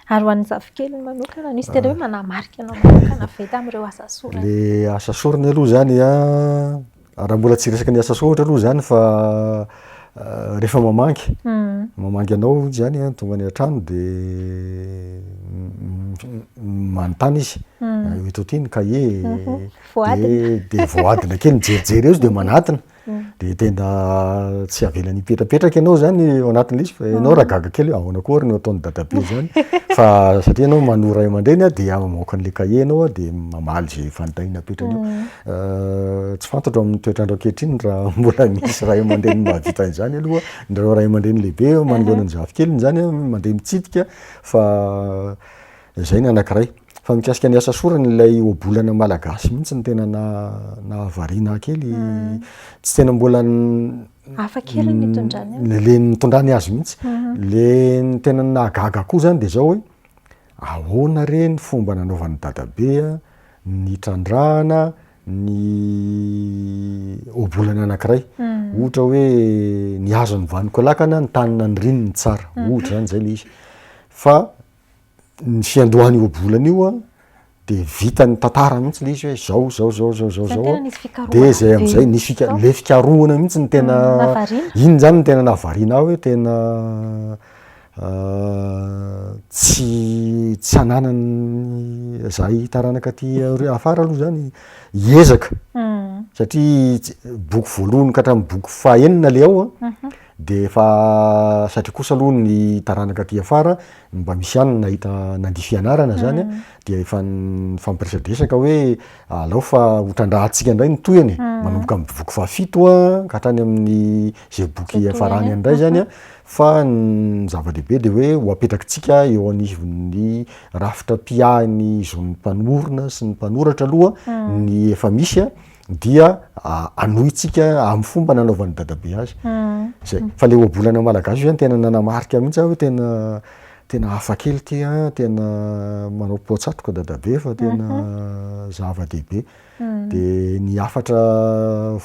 Ary ho an'ny zafikeliny manokana, nisy tena hoe manamarika anao manokana ve tamin'ireo asa sorany? Le asa sorany aloha izany an, raha mbola tsy hiresaka ny asa soratra aloha izany fa rehefa mamangy, mamangy anao izy izany an, tonga any an-trano dia manontany izy, eto aty ny kahie, Voadina. Dia voadina kely, mijerijery eo izy dia manatona. Dia tena tsy avelany hipetrapetraka ianao zany ao anatin'ilay izy fa ianao raha gaga kely hoe ahoana koa ary no ataon'i dadabe zany. Fa satria ianao manoa ray aman-dreny dia mamoaka an'ilay kahie ianao dia mamaly izay fanontaniana apetrany eo. Tsy fantatro amin'ny toetr'andro ankehitriny raha mbola misy ray aman-dreny mahavita an'izany aloha, ireo ray aman-dreny lehibe manoloana ny zafikeliny zany mandeha mitsidika fa Izay ny anankiray. Fa mikasika ny asa sorany, ilay ohabolana malagasy mihitsy no tena nahavariana ahy kely. Tsy tena mbola Hafa kely ny nitondrany azy. Le nitondrany azy mihitsy. Le ny tena nahagaga koa zany de zao hoe, ahoana re ny fomba nanaovan'i dadabe nitrandrahana ny ohabolana anankiray. Ohatra hoe ny hazo nivaniko lakana, ny tany naniriany ny tsara. Ohatra zany zay le izy. Fa ny fiandohan'io ohabolana io an, de vitan'ny tantara mihitsy le izy hoe zao zao zao zao zao zao an, de zay am'zay nisy fika- le fikarohana mihitsy no tena iny zany no tena nahavariana ahy hoe tena tsy tsy ananan'ny zahay taranaka aty aori- afara aloha zany hiezaka satria tsy- boky voalohany ka hatramin'ny boky fahaenina le ao an. Dia efa satria kosa aloha ny taranaka aty afara mba misy ihany ny nahita nandia fianarana zany an, dia efa nifampiresadresaka hoe alao fa ho trandrahantsika indray ny tohiny e, manomboka amin'ny boky fahafito an ka hatrany amin'ny izay boky hiafarany any indray zany an, fa ny zava-dehibe dia hoe ho apetrakitsika eo anivon'ny rafitra mpiahy ny zon'ny mpanorina sy ny mpanoratra aloha ny efa misy an, dia anohintsika amin'ny fomba nanaovan'i dadabe azy. Zay. Fa le ohabolana malagasy io zany tena nanamarika mihitsy aho hoe tena tena hafa kely ity an, tena manao poa-tsatroka dadabe fa tena zava-dehibe. De ny hafatra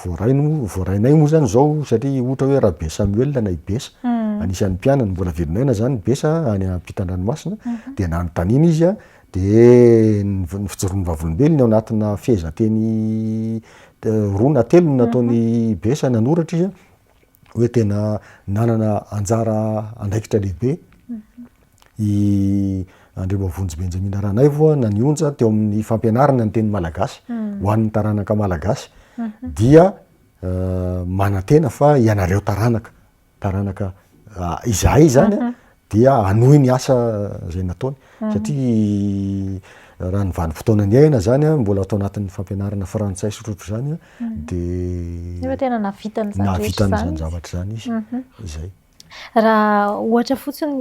voarainy moa, voarainay moa zany zao satria ohatra hoe Rabe Samuel na i Besa, anisan'ny mpianany mbola velon'aina zany Besa any ampitan-dranomasina, de nanontaniana izy an, Dia ny fijoroan'ny vavolombelona ao anatina fehezanteny roa na telo no nataon'i Bessa nanoratra izy hoe tena nanana anjara andraikitra lehibe i Andriamavonjy Benjamina Ranaivo na ny Onja teo amin'ny fampianarana ny teny malagasy ho an'ny taranaka malagasy dia manantena fa ianareo taranaka taranaka izahay izany dia hanohy ny asa izay nataony satria raha ny vanim-potoana niainana zany mbola atao anatin'ny fampianarana frantsay sy ohatrohatry izany de Nefa tena nahavita an'izany rehetra nahavita izany an'izany izy. zavatra izany izy, izay. Raha ohatra fotsiny,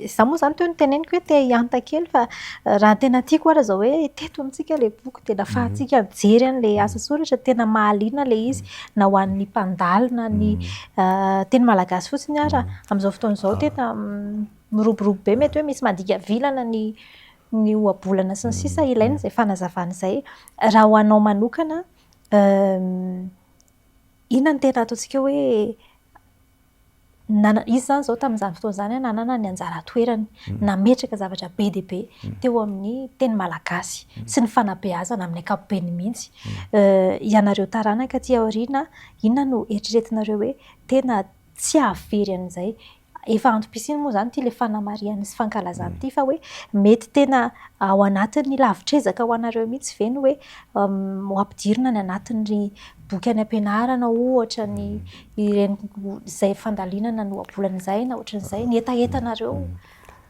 izaho moa izany teo noteneniko hoe te hihanta kely fa raha tena tiako ara izao hoe teto amintsika ilay boky dia nahafahantsika nijery an'ilay asa soratra, tena mahaliana ilay izy na ho an'ny mpandalina ny teny malagasy fotsiny ara amin'izao fotoana izao tena miroborobo be mety hoe misy mandika vilana ny ny ohabolana sy ny sisa ilaina izay fanazavana izay. Raha ho anao manokana, inona no tena ataontsika hoe Nana, izy izany izao tamin'izany fotoana izany nanana ny anjara toerany, nametraka zavatra be dia be teo amin'ny teny malagasy sy ny fanabeazana amin'ny ankapobeny mihitsy. Ianareo taranaka aty aoriana, inona no eritreretinareo hoe tena tsy hahavery an'izay? Efa antom-pisiany moa izany ity ilay fanamarihana sy fankalazana ity fa hoe mety tena ao anatin'ny lavitr'ezaka ho anareo mihitsy ve ny hoe ho ampidirina any anatin'ny boky any am-pianarana ohatra ny ireny izay fandalinana ny ohabolana izay na ohatran'izay, ny hetahetanareo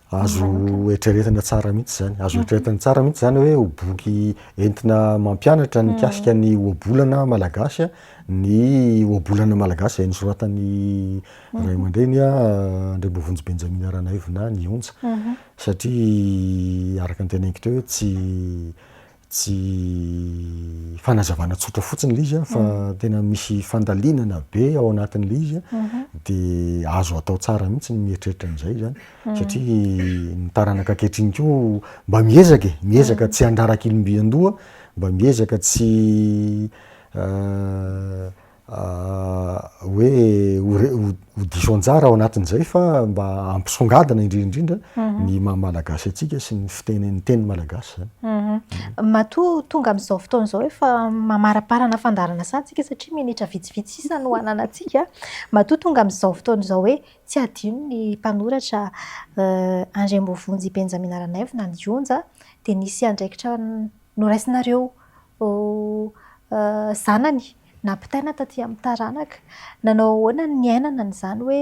Azo eritreretina tsara mihitsy izany, azo eritreretina tsara mihitsy izany hoe ho boky entina mampianatra ny mikasika ny ohabolana malagasy, ny ohabolana malagasy izay nosoratan'ny ray aman-dreny Andriamboavonjy Benjamina Ranaivo na Ny Onja, satria araka ny teneniko teo hoe tsy Tsy fanazavana tsotra fotsiny ilay izy fa tena misy fandalinana be ao anatin'ilay izy dia azo atao tsara mihitsy ny mieritreritra an'izay izany satria ny taranaka ankehitriny koa mba miezaka e, miezaka tsy handraraka ilom-by an-doha, mba miezaka tsy hoe ho diso anjara ao anatin'izay fa mba hampisongadina indrindra indrindra ny maha malagasy antsika sy ny fiteny ny teny malagasy zany. Matoa tonga amin'izao fotoana izao efa mamaraparana fandaharana sahady isika satria minitra vitsivitsy sisa no ananantsika. Matoa tonga amin'izao fotoana izao hoe tsy hadino ny mpanoratra Andriamboavonjy Benjamina Ranaivo na ny Onja dia nisy andraikitra noraisinareo zanany nampitaina taty amin'ny taranaka. Nanao ahoana ny niainana an'izany hoe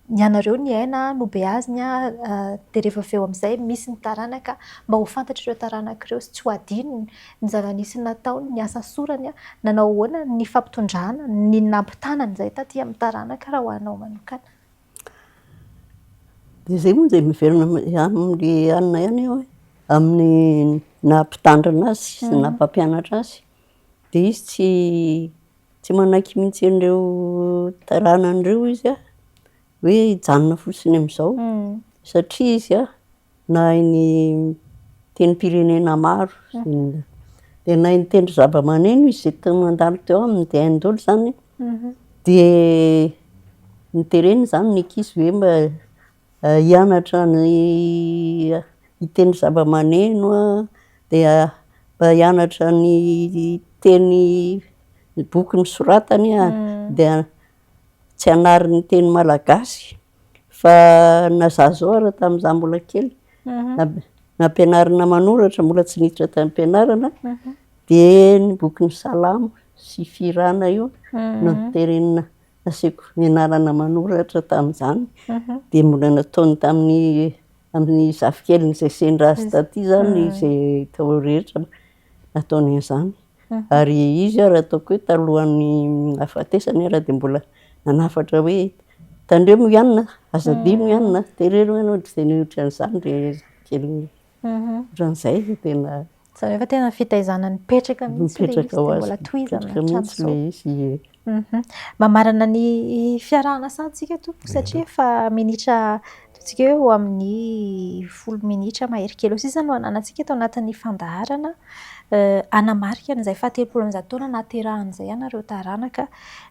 ny anareo niaina, nobeaziny dia rehefa avy eo amin'izay misy ny taranaka mba ho fantatr'ireo taranaka ireo sy tsy ho adinony ny zava-nisy nataony, ny asa sorany. Nanao ahoana ny fampitondrana, ny nampitana an'izay taty amin'ny taranaka raha ho anao manokana? Dia izay moa dia miverina amin'ilay anona ihany aho hoe, amin'ny naha mpitandrina azy sy naha mpampianatra azy, dia izy tsy tsy manaiky mihitsy an'ireo taranany ireo izy an, hoe hijanona fotsiny amin'izao satria izy an Nahay ny tenim-pirenena maro, dia nahay nitendry zava-maneno izy izay nandalo teo aminy dia hainy daholo izany. Dia notereny izany ny ankizy hoe mba hianatra ny hitendry zava-maneno an, dia mba hianatra ny teny ny boky nosoratany an, dia tsy hanary ny teny malagasy. Fa na za zao ary tamin'izaho mbola kely, nampianarina manoratra mbola tsy niditra tany am-pianarana, dia ny bokin'ny salamo sy fihirana io no noterenina. Nasiako nianarana manoratra tamin'izany. Dia mbola nataony tamin'ny amin'ny zafikeliny izay sendra azy taty izany izay tao rehetra nataony an'izany. Ary izy ary ataoko hoe talohan'ny nahafatesany ary dia mbola nanafatra hoe tandremo i anona, aza adino i anona, tereno i anona, ohatran'izany ohatran'izany ilay zafikeliny. Ohatran'izay no tena. Izany hoe efa tena fitaizana nipetraka mihitsy ilay izy dia mbola tohizana Mipetraka mihitsy ilay izy, ie. Mamarana ny fiarahana sahady isika tompoko satria efa minitra ataontsika hoe eo amin'ny folo minitra mahery kely eo sisa no ananantsika eto anatin'ny fandaharana. Hanamarika an'izay fahatelopolo amby zato taona nahaterahany izay ianareo taranaka,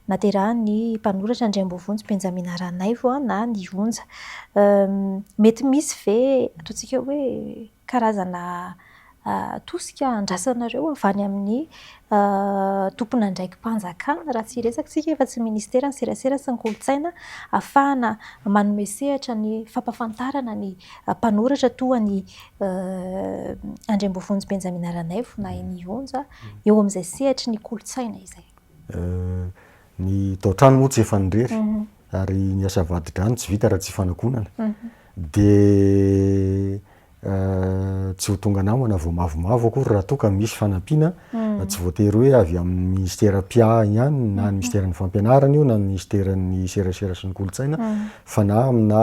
nahaterahan'ny mpanoratra Andriambovonjy Benjamina Ranaivo na ny Onja. Mety misy ve ataontsika hoe karazana tosika andrasanareo avy any amin'ny tompon'andraiki-panjakana, raha tsy hiresaka isika efa tsy ministeran'ny serasera sy ny kolontsaina, ahafahana manome sehatra ny fampahafantarana ny mpanoratra toa an'i Andriambovonjy Benjamina Ranaivo na i Ny Onja eo amin'izay sehatry ny kolontsaina izay. Ny tao-trano moa tsy efan'ny irery ary ny asa vadi-drano tsy vita raha tsy ifanakonana. Dia tsy ho tonga namana vao mavomavo akory raha toa ka misy fanampiana, tsy voatery hoe avy amin'ny minisitera mpiahy ihany na ny minisiteran'ny fampianarana io na ny minisiteran'ny serasera sy ny kolontsaina fa na amina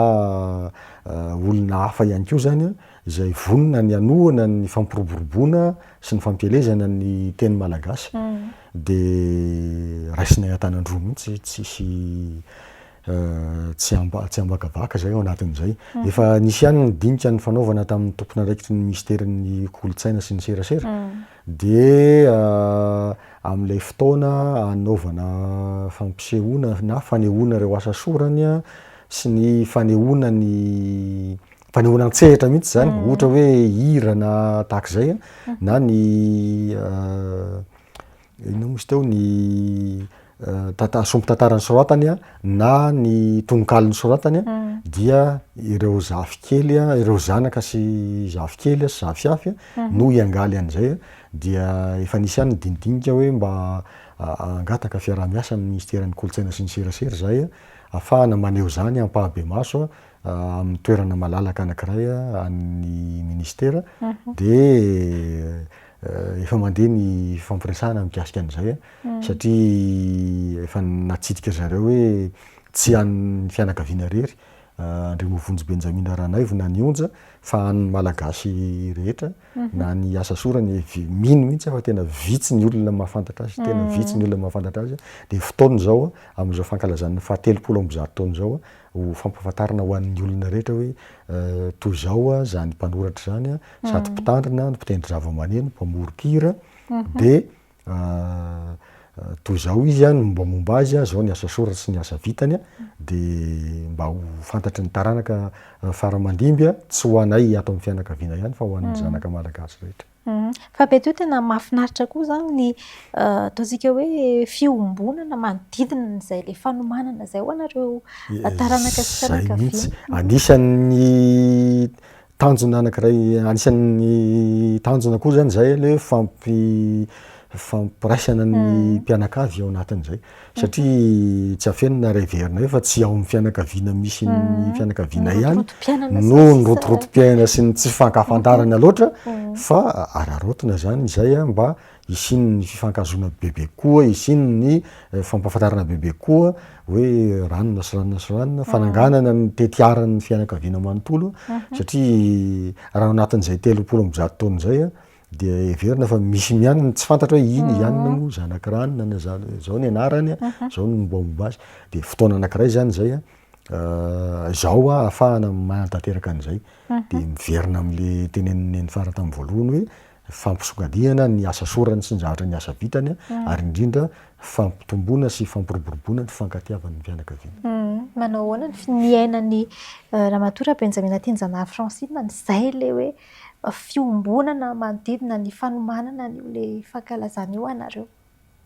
olona hafa ihany koa izany izay vonona ny hanohana ny fampiroboroboana sy ny fampielezana ny teny malagasy dia raisinay an-tanan-droa mihitsy tsisy Tsy tsy ambakabaka izay ao anatin'izay. Efa nisy ihany ny dinika nifanaovana tamin'ny tompon'andraikitry ny minisiteran'ny kolontsaina sy ny serasera dia amin'ilay fotoana hanaovana fampisehoana na fanehoana ireo asa sorany sy ny fanehoana ny fanehoana an-tsehatra mihitsy izany, ohatra hoe hira na tahaka izay na ny Inona moa izy teo, ny tantara, sombin-tantara nosoratany na ny tononkalo nosoratany dia ireo zafikely, ireo zanaka sy zafikely sy zafiafy no hiangaly an'izay dia efa nisy ihany ny dinidinika hoe mba hangataka fiaraha-miasa amin'ny minisiteran'ny kolontsaina sy ny serasera izahay ahafahana maneho izany ampahabemaso amin'ny toerana malalaka anankiray an'ny minisitera dia Efa mandeha ny fifampiresahana mikasika an'izay satria efa natsidika ry zareo hoe tsy an'ny fianakaviana irery Andriamavonjy Benjamina Ranaivo na ny Onja fa an'ny Malagasy rehetra na ny asa sorany, mino mihitsy aho fa tena vitsy ny olona mahafantatra azy, tena vitsy ny olona mahafantatra azy dia fotoana izao amin'izao fankalazana ny fahatelopolo amby zato taona izao ho fampahafantarana ho an'ny olona rehetra hoe toy izao izany mpanoratra izany, sady mpitandrina no mpitendry zavamaneno, mpamoron-kira, dia toy izao izy ny mombamomba azy, izao ny asa soratra sy ny asa vitany, dia mba ho fantatry ny taranaka fara aman-dimby, tsy ho anay ato amin'ny fianakaviana ihany fa ho an'ny zanaka malagasy rehetra. Fa mety hoe tena mahafinaritra koa izany ny ataontsika hoe fiombonana manodidina an'izay ilay fanomanana izay ho anareo taranaka sy Izay mihitsy. fianakaviana. Anisan'ny tanjona anankiray, anisan'ny tanjona koa izany izay ilay hoe fampi- fampiraisana ny mpianakavy ao anatin'izay. Satria tsy afenina ary heverina hoe fa tsy ao amin'ny fianakaviana misy ny fianakavianay ihany no ny rotorotom-piainana sy ny tsy fifankahafantarana loatra fa araraotina izany izay mba hisian'ny fifankahazoana bebe kokoa, hisian'ny fampahafantarana bebe kokoa hoe ranona sy ranona sy ranona, fananganana ny tetiaran'ny fianakaviana manontolo satria raha ao anatin'izay 130 taona izay Dia heverina fa misy ihany ny tsy fantatra hoe iny i anona moa zanak'i ranona na zao ny anarany, zao ny mombamomba azy. Dia fotoana anankiray izany izay an, izao an ahafahana manatanteraka an'izay. Dia miverina amin'ilay tenenin'i Nenifara tamin'ny voalohany hoe fampisongadinana ny asa sorany sy ny zavatra ny asa vitany ary indrindra fampitomboana sy fampiroboroboana ny fifankatiavan'ny fianakaviana. Manao ahoana ny niainan'i Ramatoa Rabenjamina Tianjanahary Francine an'izay ilay hoe fiombonana manodidina ny fanomanana an'io ilay fankalazana io anareo?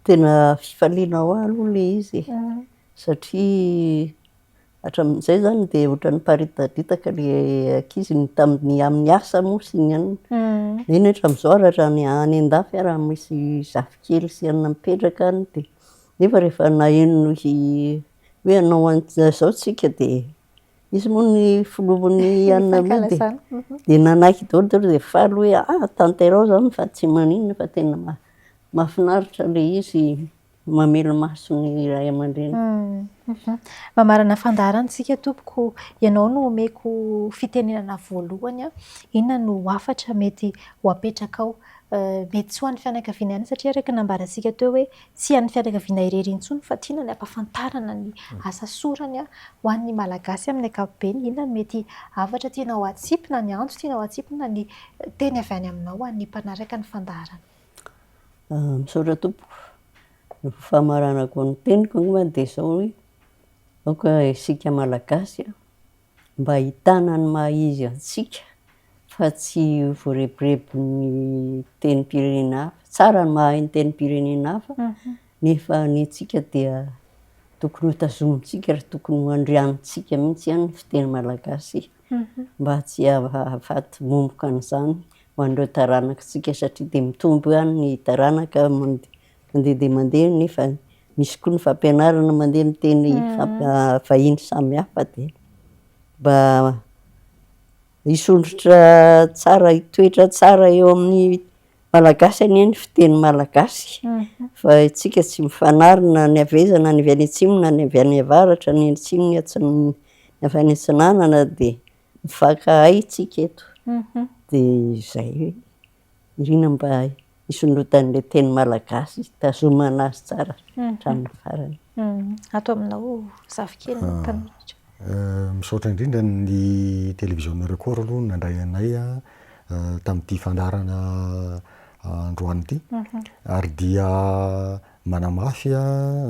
Tena fifaliana ho ahy aloha ilay izy e, satria hatramin'izay izany dia ohatran'ny niparitaritaka ilay ankizy ny tamin'ny amin'ny asa moa sy ny anona. Eny hatramin'izao ary raha ny any an-dafy ary misy zafikely sy anona mipetraka any dia nefa rehefa naheno ny. Hoe hanao an'izao tsika dia izy moa ny filohan'ny anona moa dia dia nanaiky daholo zareo dia faly hoe ah tanteraho izany fa tsy maninona fa tena mahafinaritra ilay izy mamelo-maso ny ray aman-dreny. Mamarana fandaharana isika tompoko, ianao no omeko fitenenana voalohany, inona no hafatra mety ho apetrakao? Mety tsy ho an'ny fianakaviana ihany satria araka ny nambarantsika teo hoe tsy an'ny fianakaviana irery intsony fa tiana ny hampahafantarana ny asa sorany ho an'ny Malagasy amin'ny ankapobeny. Inona no mety hafatra tianao hatsipy na ny antso tianao hatsipy na ny teny avy any aminao ho an'ny mpanaraka ny fandaharana? Misaotra tompoko. Ny famaranako ny teniko angamba dia izao hoe, aoka isika Malagasy mba hitana ny maha izy antsika fa tsy ho voarebirebin'ny tenim-pirenena hafa. Tsara ny mahay ny tenim-pirenena hafa nefa ny antsika dia tokony ho tazomintsika ary tokony ho andrianintsika mihitsy ihany ny fiteny malagasy mba tsy hahafaty momoka an'izany ho an'ireo taranakitsika satria dia mitombo ihany ny taranaka mandeha dia mandeha nefa misy koa ny fampianarana mandeha amin'ny teny vahiny samihafa dia mba hisondrotra tsara, hitoetra tsara eo amin'ny Malagasy anie ny fiteny malagasy fa isika tsy mifanary na ny avy aiza na ny avy any atsimo na ny avy any avaratra, ny atsimo ny atsinanana, ny avy any atsinanana dia mifankahay isika eto dia izay. Irina mba hisondrotan'ilay teny malagasy, hitazomana azy tsara hatramin'ny farany. Ato aminao zafikely no mpanoratra. Misaotra indrindra ny Televiziona Record aloha nandray anay tamin'ity fandaharana androany ity ary dia Manamafy a,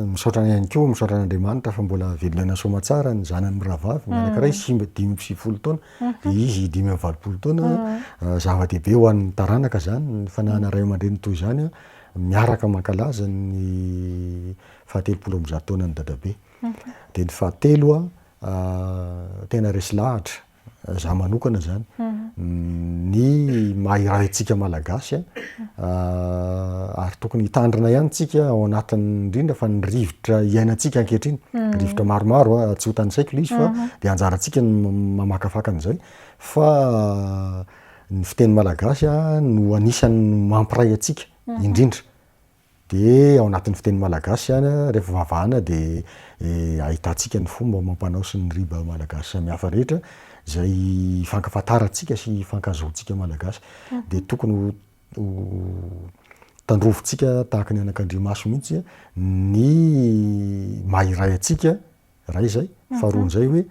misaotra ihany koa, misaotra an'Andriamanitra fa mbola velona aina soamatsara ny zanany mirahavavy, ny anankiray simba 95 taona, dia izy 85 taona, zava-dehibe ho an'ny taranaka zany ny fananana ray aman-dreny toy izany miaraka mankalaza ny faha 130 taonan'i dadabe. Dia ny fahatelo a, tena resy lahatra za manokana zany, ny maha iray antsika malagasy ary tokony hitandrina ihany tsika ao anatin'ny indrindra fa ny rivotra iainantsika ankehitriny, rivotra maromaro a, tsy ho tanisaiko le izy fa de anjarantsika ny mamakafaka an'izay fa ny fiteny malagasy no anisan'ny mampiray antsika indrindra. Dia ao anatin'ny fiteny malagasy ihany, rehefa vavahana dia ahitantsika ny fomba amam-panao sy ny riba malagasy samihafa rehetra izay ifankafantarantsika sy ifankahazoantsika malagasy. Dia tokony ho ho tandrovintsika tahaka ny anakandriamaso mihitsy ny maha iray antsika, iray izay, faharoa indray hoe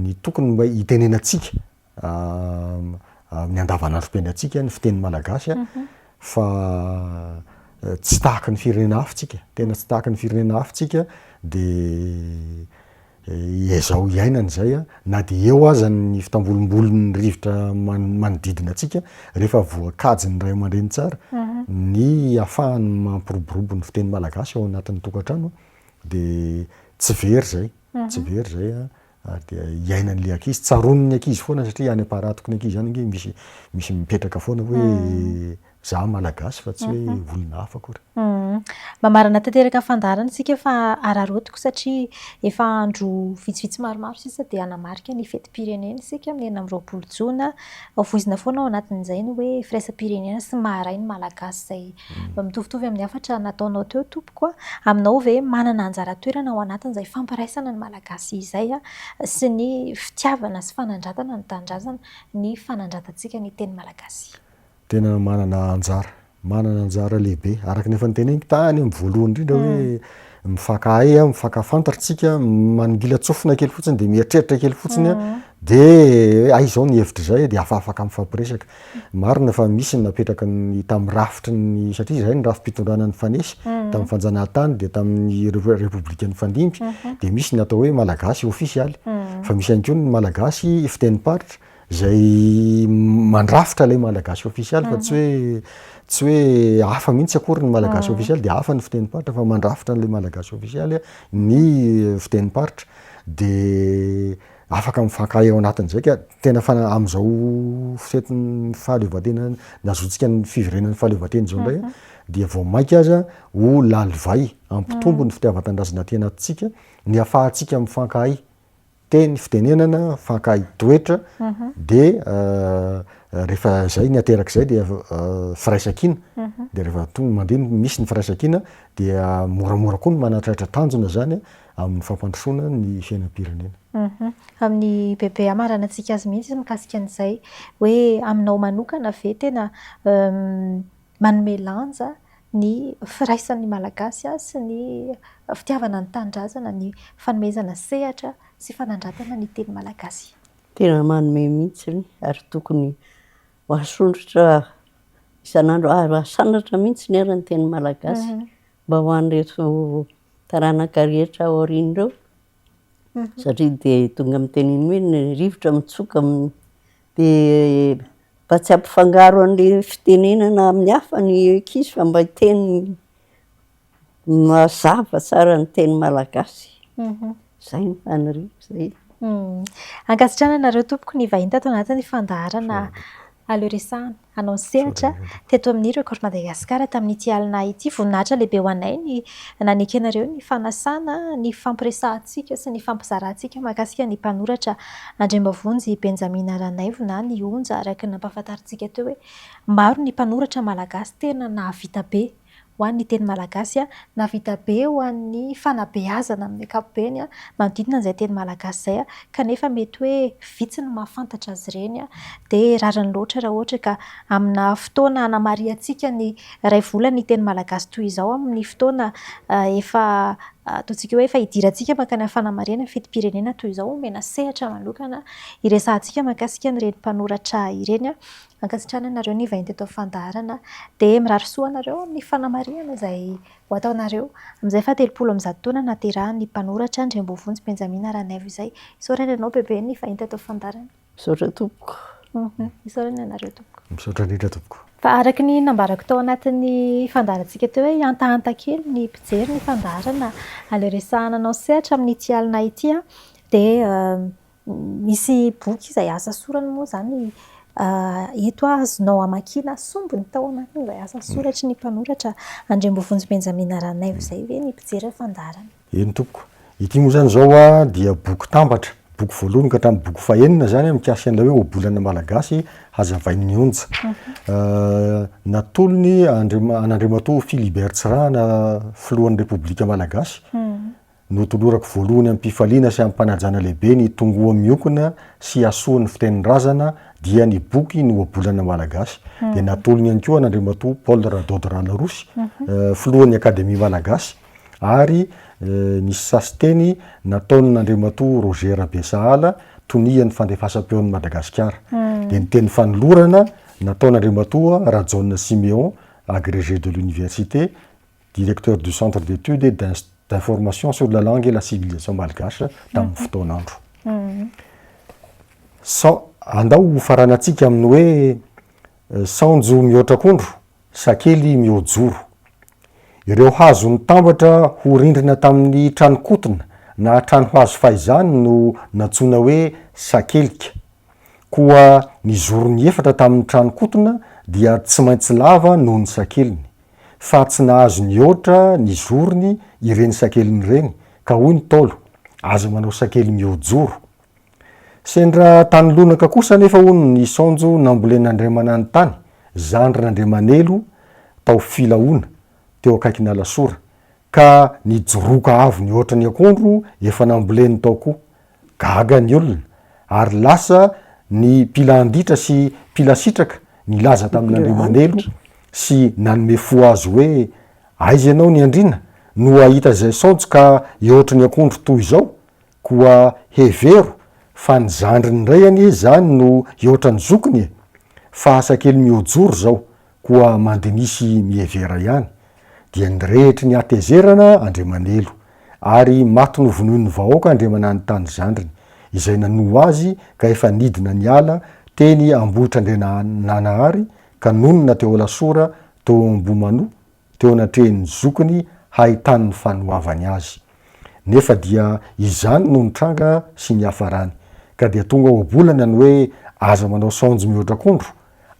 ny tokony mba hitenenantsika amin'ny andavanandrom-piainantsika ny fiteny malagasy fa tsy tahaky ny firenena hafa tsika, tena tsy tahaky ny firenena hafa tsika de ezao iainana izay na de eo aza ny fitambolimbolin'ny rivotra manodidina antsika rehefa voakajin'ny ray aman-dreny tsara ny ahafahany mampiroborobo ny fiteny malagasy ao anatin'ny tokantrano de tsy very izay, tsy very izay Ary dia iainan'ilay ankizy, tsaroan'ny ankizy foana satria any am-paratoko ny ankizy any ange misy misy mipetraka foana hoe za Malagasy fa tsy hoe olona hafa akory. Mamarana tanteraka ny fandaharana isika fa araraotiko satria efa andro vitsivitsy maromaro sisa dia hanamarika ny fetim-pirenena isika amin'ny 26 jona. Voizina foana ao anatin'izay ny hoe firaisam-pirenena sy maha-ray ny Malagasy izay mitovitovy amin'ny hafatra nataonao teo tompoko a. Aminao ve manana anjara toerana ao anatin'izay fampiraisana ny Malagasy izay sy ny fitiavana sy fanandratana ny tanindrazana ny fanandratantsika ny teny Malagasy? Tena manana anjara, manana anjara lehibe. Araka ny efa noteneniko tany amin'ny voalohany indrindra hoe mifankahay, mifankafantatra tsika, manongilan-tsofina kely fotsiny dia mieritreritra kely fotsiny dia hoe hay izao ny hevitra izay dia afafaka mifampiresaka. Marina fa misy ny napetraky ny tamin'ny rafitry ny, satria izay ny rafi-pitondrana nifanesy tamin'ny fanjanahantany dia tamin'ny repoblika nifandimby dia misy ny atao hoe malagasy ofisialy fa misy ihany koa ny malagasy fitenim-paritra izay mandrafitra ilay malagasy ofisialy fa tsy hoe tsy hoe hafa mihitsy akory ny malagasy ofisialy dia hafa ny fitenim-paritra fa mandrafitra an'ilay malagasy ofisialy ny fitenim-paritra dia afaka mifankahay ao anatin'izay ka tena fa amin'izao fetin'ny fahaleovantena nahazoantsika ny fiverenan'ny fahaleovantena izao indray. dia vao mainka aza ho lalivay hampitombo ny fitiavan-tanindrazana aty anatintsika, ny hahafahantsika mifankahay teny fitenenana, mifankahay toetra, dia rehefa izay ny aterak'izay dia firaisankina, dia rehefa tonga mandeha misy ny firaisankina dia moramora koa ny manatratra tanjona zany amin'ny fampandrosoana ny fiainam-pirenena. Amin'ny bebe hamaranantsika azy mihitsy mikasika an'izay hoe aminao manokana ve tena manome lanja ny firaisan'ny Malagasy sy ny fitiavana ny tanindrazana ny fanomezana sehatra sy fanandratana ny teny malagasy? Tena manome mihitsy ary tokony ho asondrotra isan'andro ary asandratra mihitsy ary ny teny malagasy mba ho an'ireto taranaka rehetra aoriana ireo satria dia tonga amin'ny teny iny hoe ny rivotra mitsoka amin'ny dia mba tsy hampifangaro an'ilay fitenenana amin'ny hafa ny ankizy fa mba hiteny mazava tsara ny teny malagasy. Izay no faniriako izay. Ankasitrahana anareo tompoko ny vahiny tato anatin'ny fandaharana Aleo resahana. Hanao ny sehatra teto amin'ny Record Madagascar tamin'ity alina ity. Voninahitra lehibe ho anay ny nanekenareo ny fanasana, ny fampiresahantsika sy ny fampizarantsika mahakasika ny mpanoratra Andriambavonjy Benjamina Ranaivo na ny Onja araka ny nampahafantarintsika teo hoe maro ny mpanoratra malagasy tena nahavita be ho an'ny teny malagasy, nahavita be ho an'ny fanabeazana amin'ny ankapobeny manodidina an'izay teny malagasy izay kanefa mety hoe vitsy ny mahafantatra azy ireny dia rariny loatra raha ohatra ka amina fotoana hanamarihantsika ny iray volan'ny teny malagasy toy izao amin'ny fotoana efa ataontsika hoe efa hidirantsika mankany amin'ny fanamarihana ny fetim-pirenena toy izao omena sehatra manokana hiresahantsika mahakasika an'ireny mpanoratra ireny. Ankasitrahana anareo ny vahiny teto amin'ny fandaharana dia mirary soa anareo amin'ny fanamarihana izay ho ataonareo amin'izay faha-130 taona nahaterahan'ny mpanoratra Andriamboavonjy Benjamina Ranaivo izay. Isaorana ianao Bebe ny vahiny teto amin'ny fandaharana. Misaotra tompoko. Isaorana ianareo tompoko. Misaotra indrindra tompoko. Fa araka ny nambarako tao anatin'ny fandaharantsika teo hoe hihantahanta kely ny mpijery ny fandaharana Aleo resahana anao sehatra amin'ity alina ity dia Misy boky izay asa sorany moa izany eto azonao amakiana sombiny tao anatin'ilay asa soratry ny mpanoratra Andriambovonjy Benjamina Ranaivo izay ve ny mpijery ny fandaharana? Eny tompoko. Ity moa izany izao dia boky tambatra, boky voalohany ka hatramin'ny boky fahenina izany mikasika an'ilay hoe ohabolana malagasy hazavain'ny onja. Natolony an'Andriamatoa Philibert Tsirahana filohan'ny Repoblika Malagasy Notolorako voalohany amim-pifaliana sy amim-panajana lehibe ny Tongoa mionkona sy hasoan'ny fitenin-drazana dia ny boky Ny Ohabolana Malagasy. Dia natolony ihany koa an'Andriamatoa Paul Radaud Ralarossy, filohan'ny Akademia Malagasy, ary nisy sasinteny nataon'Andriamatoa Roger Rabesahala, tonian'ny Fandefasam-peon'i Madagasikara. Dia ny teny fanolorana nataon'Andriamatoa Rajaona Siméon, agrégé de l'université, Directeur du Centre d'études et d'information sur la langue et la civilisation malgache tamin'ny fotoan'andro. Sao, andao ho faranantsika amin'ny hoe saonjo mihoatra akondro, sakely mihoajoro. Ireo hazo nitambatra ho rindrina tamin'ny trano kotona na trano hazo fahizany no nantsoina hoe sakelika. Koa ny zorony efatra tamin'ny trano kotona dia tsy maintsy lava noho ny sakeliny. fa tsy nahazo nihoatra ny zorony ireny sakeliny ireny ka hoy ny Ntaolo, aza manao sakely mihoajoro. Sendra tany lonaka kosa anefa hono ny saonjo nambolen'Andriamananitany, zandrin'Andriamanelo tao Filahoana, teo akaikin'Alasora, ka nijoroka avo nihoatra ny akondro efa namboleny tao koa. Gaga ny olona, ary lasa ny mpila anditra sy mpila sitraka nilaza tamin'Andriamanelo sy nanome fo azy hoe, Aiza ianao ny andriana no hahita izay saonjo ka hihoatry ny akondro toy izao? Koa hevero fa ny zandriny indray anie izany no hihoatra ny zokiny e! Fa asa kely mihojoro izao, koa mandiniha sy mihevera ihany. Dia nirehitry ny hatezerana Andriamanelo, ary maty novonoin'ny vahoaka Andriamananitany zandriny, izay nanoa azy ka efa nidina niala teny Ambohitrandriananahary ka nonina teo Alasora teo Ambohimanoa teo anatrehin'ny zokiny hahitany ny fanoavany azy. Nefa dia izany no nitranga sy niafarany. Ka dia tonga ohabolana ny hoe aza manao saonjo mihoatra akondro,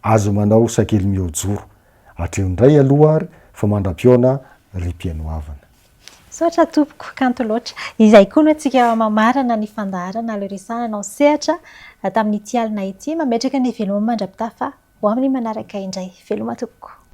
aza manao sakely mihoajoro. Hatreo indray aloha ary. Fa mandra-pihaona ry mpihaino havana. Misaotra tompoko, kanto loatra. Izay koa no antsika mamarana ny fandaharana Aleo Resahana ao Sehatra tamin'ity alina ity. Mametraka ny veloma mandra-pitafa ho amin'ny manaraka indray. Veloma tompoko.